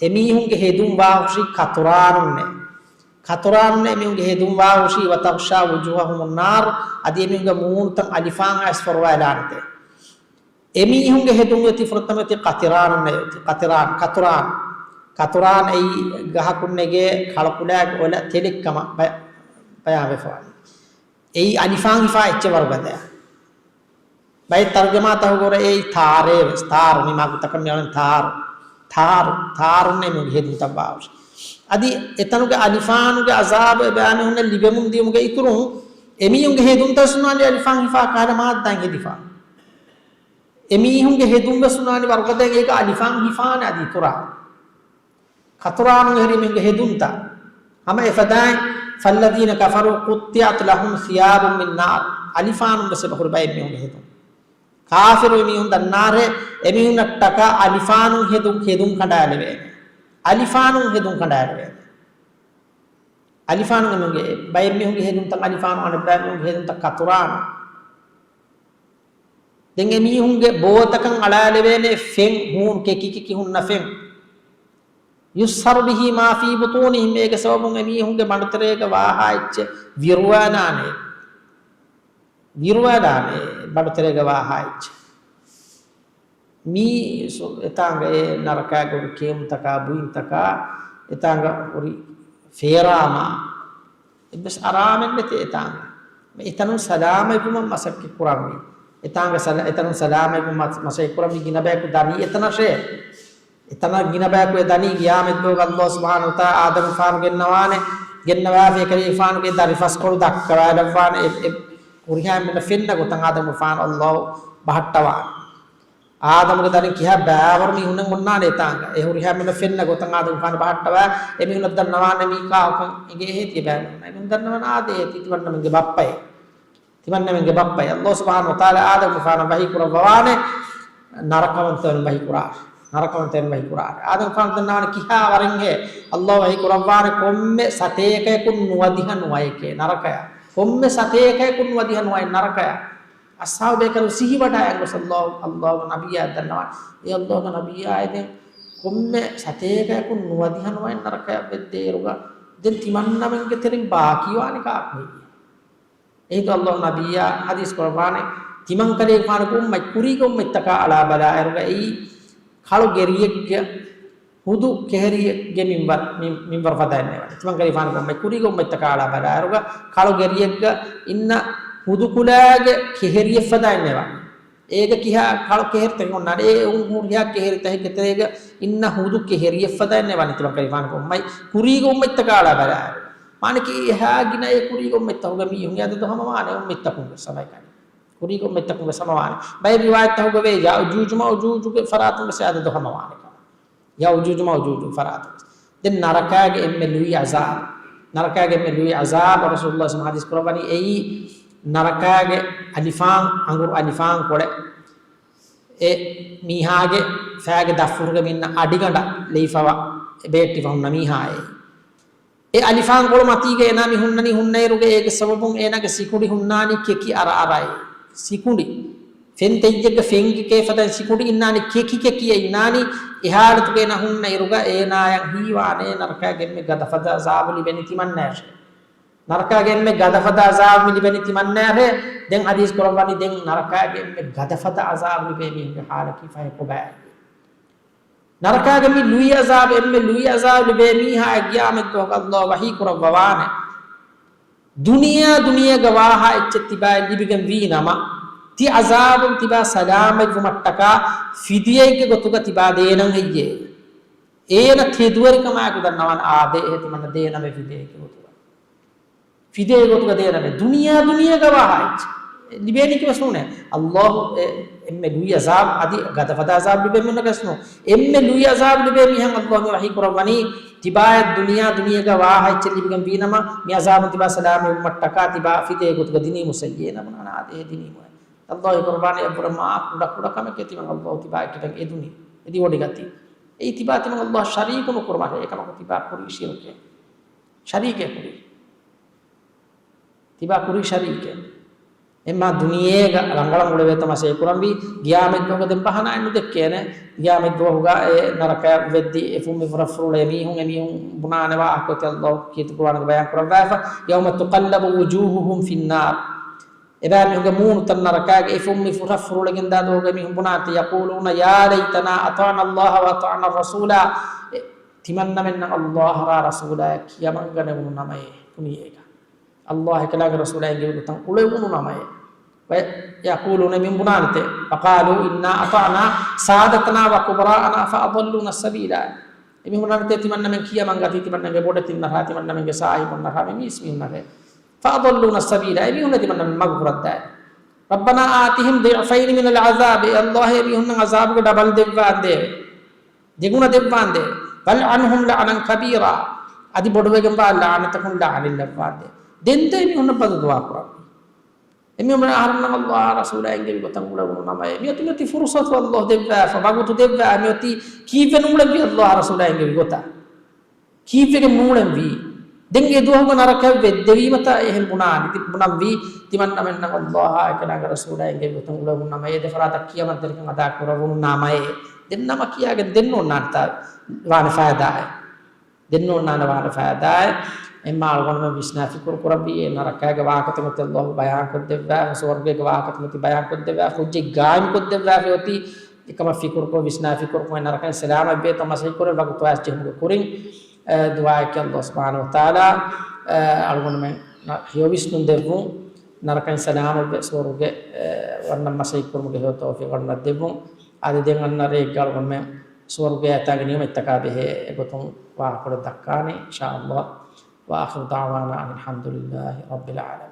އެމީހުންގެ ހެދުން ވާހުށީ ޤަޠުރާނުންނޭ. ޤަޠުރާނުންނޭ އެމީހުންގެ ހެދުން ވާހުށީ، وتغشى وجوههم النار، އަދި އެމީހުންގެ މޫނުތައް އަލިފާން އައިސް ފޮރުވާލާނެތޭ. އެމީހުންގެ ހެދުން އޮތީ ފުރަތަމަ އޮތީ ޤަޠިރާނުންނޭ އޮތީ. ޤަޠިރާން، ޤަޠުރާން. ޤަޠުރާން އެއީ ގަހަކުންނޭގެ ކަޅަކުލާގެ އޮލަ ތެލެއްކަމަށް ބަ-، ބަޔާންވެފަވާނީ. އެއީ އަލިފާން ހިފާ އެއްޗެއް ވަރުގަދަޔާ. ބައެއް ތަރުޖަމާތަކުގަ އެއީ ތާރޭ ވެސް. ތާރު، މި މަގުތަކަށް މިއަޅަން ތާރު. ތާރު، ތާރުންނޭ މީހުންގެ ހެދުންތައް ވާހުށީ. އަދި އެތަނުގެ އަލިފާނުގެ އަޒާބު އެބައިމީހުންނަށް ލިބެމުން ދިޔުމުގެ އިތުރުން، އެމީހުންގެ ހެދުންތައް ވެސް ނުވާނީ އަލިފާން ހިފާ ކަހަލަ މާއްދާއިން ހެދިފާ. އެމީހުންގެ ހެދުން ވެސް ނުވާނީ ވަރުގަދައިން އޭގަ އަލިފާން ހިފާނެ އަދި އިތުރާ. ޤަޠުރާނުން އެހެރީ މީހުންގެ ހެދުންތައް. ހަމަ އެފަދައިން، فالذين كفروا قطعت لهم ثياب من نار. އަލިފާނުން ވެސް އެބަހުރި ބައެއް މީހުންގެ ހެދުން. ކާފިރު މީހުން ދަންނާރޭ، އެމީހުންނަށްޓަކާ އަލިފާނުން ހެދުން، ހެދުން ކަނޑާލެވޭނެ. އަލިފާނުން ހެދުން ކަނޑާލެވޭނެ. އަލިފާނު އެމީހުންގެ، ބައެއް މީހުންގެ ހެދުންތައް އަލިފާނު، އަނެއް ބައެއް މީހުންގެ ހެދުންތައް ޤަޠުރާނު. ދެން އެމީހުންގެ ބޯތަކަށް އަޅާލެވޭނެ ފެން، ހޫނު ކެކި ކެކި ހުންނަ ފެން. يصهر به ما في بطونهم، އޭގެ ސަބަބުން އެމީހުންގެ މަޑުތެރޭގަ ވާހާ އެއްޗެއް ވިރުވާލާނެ. ވިރުވާލާނެ މަޑުތެރޭގަ ވާހާ އެއްޗެއް. މީ ސު-، އެތާނގަ އެ ނަރަކާގަ ހުރި ކެއުންތަކާ ބުއިންތަކާ، އެތާނގަ ހުރި ފޭރާމާ، އެއްވެސް އަރާމެއް ނެތޭ އެތާނގަ. އެތަނުން ސަލާމަތްވުމަށް މަސައްކަތް ކުރަންވީ. އެތާނގަ ސަލާ-، އެތަނުން ސަލާމަތްވުމަށް މަސައްކަތް ކުރަންވީ. ގިނަ ބަޔަކު ދަނީ އެތަނަށޭ. އެތަނަށް ގިނަ ބަޔަކު އެ ދަނީ ޤިޔާމަތްދުވަހު ﷲ ސުބްޙާނަހޫ ވަތަޢާލާ އާދަމްފާނު ގެންނަވާނެ، ގެންނަވާފަ އެކަލޭގެފާނުގެ ދަރިފަސްކޮޅު ދައްކަވާލައްވާނެ، އެ، އެ ހުރިހާ އެންމެންނަށް ފެންނަ ގޮތަށް އާދަމްގެފާނު ﷲ ބަހައްޓަވާނެ. އާދަމުގެ ދަރިން ކިހާ ބައިވަރު މީހުންނެއް އޮންނާނެ އެތާނގަ. އެ ހުރިހާ އެންމެންނަށް ފެންނަ ގޮތަށް އާދަމްގެފާނު ބަހައްޓަވާ، އެމީހުންނަށް ދަންނަވާނެ މީ ކާކުކަން އެނގޭހޭ ތިޔަބައިމީހުންނަށް. އެމީހުން ދަންނަވާނެ އާދޭހޭ ތި-، ތިމަންނަމެންގެ ބައްޕައޭ. ތިމަންނަމެންގެ ބައްޕައޭ. ﷲ ސުބްޙާނަހޫ ވަތަޢާލާ އާދަމްގެފާނަށް ވަޙީ ކުރައްވަވާނެ، ނަރަކަވަންތަވެރިން ވަޙީ ކުރާށޭ. ނަރަކަވަންތަވެރިން ވަޙީ ކުރާށޭ. އާދަމްގެފާނު ދަންނަވާނެ ކިހާ ވަރެއްހޭ ﷲ ވަޙީ ކުރައްވާނެ ކޮންމެ ސަތޭކަޔަކުން ނުވަދިހަ ނުވައެކޭ ނަރަކަޔަށް. ކޮންމެ ސަތޭކަޔަކުން ނުވަދިހަ ނުވައެއް ނަރަކަޔަށް. އަޞްޙާބު ބޭކަލުން ސިހިވަޑައިގެން ގޮސް ﷲ، ﷲގެ ނަބިއްޔާ ދަންނަވާނެ. އޭ ﷲގެ ނަބިއްޔާ، އެ ދެން ކޮންމެ ސަތޭކަޔަކުން ނުވަދިހަ ނުވައެއް ނަރަކަޔަށް ވެއްދޭއިރުގަ ދެން ތިމަންނަމެންގެ ތެރެއިން ބާކީވާނީ ކާކު ހެއްޔޭ؟ އެހިނދު ﷲ ނަބިއްޔާ ޙަދީޘް ކުރައްވާނެ، ތިމަންކަލޭގެފާނުގެ އުއްމަތް، ކުރީގެ އުއްމަތްތަކާ އަޅާ ބަލާއިރުގަ އެއީ ކަޅު ގެރިއެއްގެ ހުދު ކެހެރިއެއްގެ މިންވަރު، މިން-، މިންވަރު ފަދައިންނޭވާނެ. ތިމަންކަލޭގެފާނުގެ އުއްމަތް، ކުރީގެ އުއްމަތްތަކާ އަޅާ ބަލާއިރުގަ، ކަޅު ގެރިއެއްގަ އިންނަ ހުދު ކުލާގެ ކެހެރިއެއް ފަދައިންނޭވާނެ. އޭގަ ކިހާ ކަޅު ކެހެރިތަކެއް އޮންނާނެ. އެ އެ ހުރިހާ ކެހެރިތަކެއްގެ ތެރޭގަ އިންނަ ހުދު ކެހެރިއެއް ފަދައިންނޭވާނެ ތިމަންކަލޭގެފާނުގެ އުއްމަތް، ކުރީގެ އުއްމަތްތަކާ އަޅާ ބަލާއިރު. މާނައަކީ އެހާ ގިނަ އެ ކުރީގެ އުއްމަތްތަކުގެ މީހުންގެ އަދަދު ހަމަވާނެ އުއްމަތްތަކުން ވެސް ހަމައެކަނި. ކުރީގެ އުއްމަތްތަކުން ވެސް ހަމަވާނެ. ބައެއް ރިވާޔަތްތަކުގަ ވޭ، ޔައުޖޫޖު މައުޖޫޖުގެ ފަރާތުން ވެސް އަދަދު ހަމަވާނެ ކަމަށް. ޔައުޖޫޖު މައުޖޫޖު ފަރާތުން ވެސް. ދެން ނަރަކާގެ އެންމެ ލުއި އަޒާބު. ނަރަކާގެ އެންމެ ލުއި އަޒާބު ރަސޫލުﷲ ޙަދީޘް ކުރައްވަނީ އެއީ ނަރަކާގެ އަލިފާން، އަނގުރު އަލިފާން ކޮޅެއް. އެ މީހާގެ ފައިގެ ދަށްފުށުގަ މިންނަ އަޑިގަނޑަށް ލެއިފަވާ ބޭއްޓިފަ ހުންނަ މީހާއޭ. އެ އަލިފާން ކޮޅު މަތީގަ އޭނާ މި ހުންނަނީ ހުންނައިރުގަ އޭގެ ސަބަބުން އޭނާގެ ސިކުނޑި ހުންނާނީ ކެކި އަރައަރައޭ. ސިކުނޑި. ފެން ތެއްޔެއްގަ ފެން ކެކޭ ފަދައިން ސިކުނޑި އިންނާނީ ކެކި ކެކިއޭ އިންނާނީ. އެ ހާލަތުގަ އޭނާ ހުންނައިރުގަ އޭނާޔަށް ހީވާނެ ނަރަކާގެ އެންމެ ގަދަފަދަ އަޒާބު ލިބެނީ ތިމަންނަޔަށޭ. ނަރަކާގެ އެންމެ ގަދަފަދަ އަޒާބު މި ލިބެނީ ތިމަންނަޔަށޭ. ދެން ޙަދީޘް ކުރައްވަނީ ދެން ނަރަކާގެ އެންމެ ގަދަފަދަ އަޒާބު ލިބޭ މީހުންގެ ޙާލަކީ ފަހެ ކޮބާއޭ. ނަރަކާގެ މި ލުއި އަޒާބު، އެންމެ ލުއި އަޒާބު ލިބޭ މީހާއަށް ޤިޔާމަތްދުވަހުގަ ﷲ ވަޙީ ކުރައްވަވާނެ. ދުނިޔެ ދުނިޔޭގަ ވާހާ އެއްޗެއް ތިބާއަށް ލިބިގެން ވީ ނަމަ، ތި އަޒާބުން ތިބާ ސަލާމަތްވުމަށްޓަކާ ފިދިޔައެއްގެ ގޮތުގަ ތިބާ ދޭނަން ހެއްޔޭ؟ އޭނަ ތެދުވެރިކަމާއެކު ދަންނަވާނެ އާދޭ އެހެ ތިމަންނަ ދޭނަމޭ ފިދިޔައެއްގެ ގޮތުގަ. ފިދޭ ގޮތުގަ ދޭނަމޭ. ދުނިޔެ ދުނިޔޭގަ ވާހާ އެއްޗެއް ލިބޭނީކީ ވެސް ނޫނޭ. ﷲ އެ-، އެންމެ ލުއި އަޒާބު އަދި ގަދަފަދަ އަޒާބު ލިބޭ މީހުންނަކަށް ނޫން. އެންމެ ލުއި އަޒާބު ލިބޭ މީހަށް ﷲ މި ވަޙީ ކުރައްވަނީ، ތިބާއަށް ދުނިޔެ ދުނިޔޭގަ ވާހާ އެއްޗެއް ލިބިގެން ވީ ނަމަ، މި އަޒާބުން ތިބާ ސަލާމަތްވުމަށްޓަކާ ތިބާ ފިދޭ ގޮތުގަ ދިނީމު ސައްޔޭ ނަމަ އަނާ އަދޭ ދިނީމު. ﷲ ކުރައްވާނީ އެއްވުރެ މާ ކުޑަ ކުޑަ ކަމެއްގެ ތިމަން ﷲ ތިބާއަށް ކިބަން އެދުނީ. އެދި ވޮޑިގަތީ. އެއީ ތިބާ ތިމަން ﷲ ޝަރީކު ނުކުރުމަށޭ. އެކަމަކު ތިބާ ކުރީ ޝިރުކެއް. ޝަރީކެއް ކުރީ. ތިބާ ކުރީ ޝަރީކެއް. އެމާ ދުނިޔޭގަ ރަނގަޅަށް އުޅެވޭތޯ މަސައްކަތް ކުރަންވީ. ޤިޔާމަތްދުވަހުގަ ދެން ބަހަނާއެއް ނުދެއްކޭނެ. ޤިޔާމަތްދުވަހުގަ އެ ނަރަކަޔަށް ވެއްދި އެ ފުންމި ފުރައްފުރުޅޭ މީހުން، އެމީހުން ބުނާނެ ވާހަކަ އޮތީ ﷲ ކީރިތި ޤުރުއާނުގަ ބަޔާން ކުރައްވާފަ. يوم تقلب وجوههم في النار. އެބައިމީހުންގެ މޫނުތައް ނަރަކާގެ އެ ފުންމި ފުރައްފުރުޅެގެންދާ ދުވަހުގަ މީހުން ބުނާނެތަ، يقولون يا ليتنا أطعنا الله وأطعنا الرسول. އެ، ތިމަންނަމެންނަށް ﷲ ރާ ރަސޫލާއަށް ކިޔަމަންގަނެވުނު ނަމައޭ ދުނިޔޭގަ. ﷲ އެކަލާނގެ ރަސޫލާ އެންގެވި ގޮތަށް އުޅެވުނު ނަމައޭ. ويقولون، މިން ބުނާނެތެ، وقالوا إنا أطعنا سادتنا وكبراءنا فأضلونا السبيلا. އެމީހުންނަށް ތިމަންނަމެން ކިޔަމަން ގަތީ، ތިމަންނަމެންގެ ބޮޑެތިންނަށާ، ތިމަންނަމެންގެ ސާހިބުންނަށާ، މި މީސް މީހުންނަށޭ. فأضلونا السبيلا، އެމީހުންނަށް ތިމަންނަމެން މަގު ފުރައްދާނެ. ربنا آتهم ضعفين من العذاب، އެ ﷲ އެމީހުންނަށް އަޒާބުގެ ޑަބަލް ދެއްވާނދޭވެ. ދެގުނަ ދެއްވާނދޭވެ. والعنهم لعنا كبيرا، އަދި ބޮޑުވެގެންވާ ލަޢުނަތަކުން ލަޢުނަތް ލައްވާނދޭވެ. ދެންތޯ އެމީހުންނަށް ބަދުދުޢާ ކުރަންވީ؟ އެމީހުން އަހަރެންނަށް ﷲ ރަސޫލާ އެންގެވި ގޮތަށް އުޅެވުނު ނަމައޭ. މިއޮތީ، މިއޮތީ ފުރުޞަތު ﷲ ދެއްވާފަ، ވަގުތު ދެއްވާ، މިއޮތީ ކީއްވެ ނޫޅެންވީ ﷲ ރަސޫލާ އެންގެވި ގޮތަށް؟ ކީއްވެގެން ނޫޅެންވީ؟ ދެން އެ ދުވަހުގަ ނަރަކަޔަށް ވެއްދެވީމަތާ އެހެން ބުނާނީ، ތި-، ބުނަންވީ، ތިމަންނަމެންނަށް ﷲ އާ އެކަލާނގެ ރަސޫލާ އެންގެވި ގޮތަށް އުޅެވުނު ނަމަ، އެ ދެފަރާތަށް ކިޔަމަންތެރިކަން އަދާ ކުރެވުނު ނަމައޭ. ދެން ނަމަ ކިޔާގެން ދެން ނޯންނާނެތާ ވާނެ ފައިދާއެއް. ދެން ނޯންނާނެ ވާނެ ފައިދާއެއް. އެންމެ އަޅުގަނޑުމެން ވިސްނާ ފިކުރު ކުރަންވީ، އެ ނަރަކާގެ ވާހަކަތައް މިއޮތީ ﷲ ބަޔާންކޮށްދެއްވާ، ސުވަރުގޭގެ ވާހަކަތައް މިއޮތީ ބަޔާންކޮށްދެއްވާ، ޙުއްޖަތް ޤާއިމްކޮށްދެއްވާފައި އޮތީ. އެކަމަށް ފިކުރުކޮށް، ވިސްނާ ފިކުރުކޮށް، އެ ނަރަކައިން ސަލާމަތްވޭތޯ މަސައްކަތް ކުރެ ވަގުތު އައިސް ޖެހުމުގެ ކުރިން، އެ، ދުޢާއެކޭ ﷲ ސުބްޙާނަހޫ ވަތަޢާލާ، އެ، އަޅުގަނޑުމެން ހެޔޮ ވިސްނުން ދެއްވުން، ނަރަކައިން ސަލާމަތްވެ ސުވަރުގެ، އެ، ވަންނަން މަސައްކަތް ކުރުމުގެ ހެޔޮ ތައުފީޤު އަޅުގަނޑަށް ދެއްވުން. އަދި ދެން އަންނަ ރެއެއްގަ އަޅުގަނޑުމެން ސުވަރުގެ އަތާގެ ނިޢުމަތްތަކާ ބެހޭ އެގޮތުން ވާހަކަކޮޅެއް ދައްކާނެ، އިންޝާﷲ. وآخر دعوانا أن الحمد لله رب العالمين.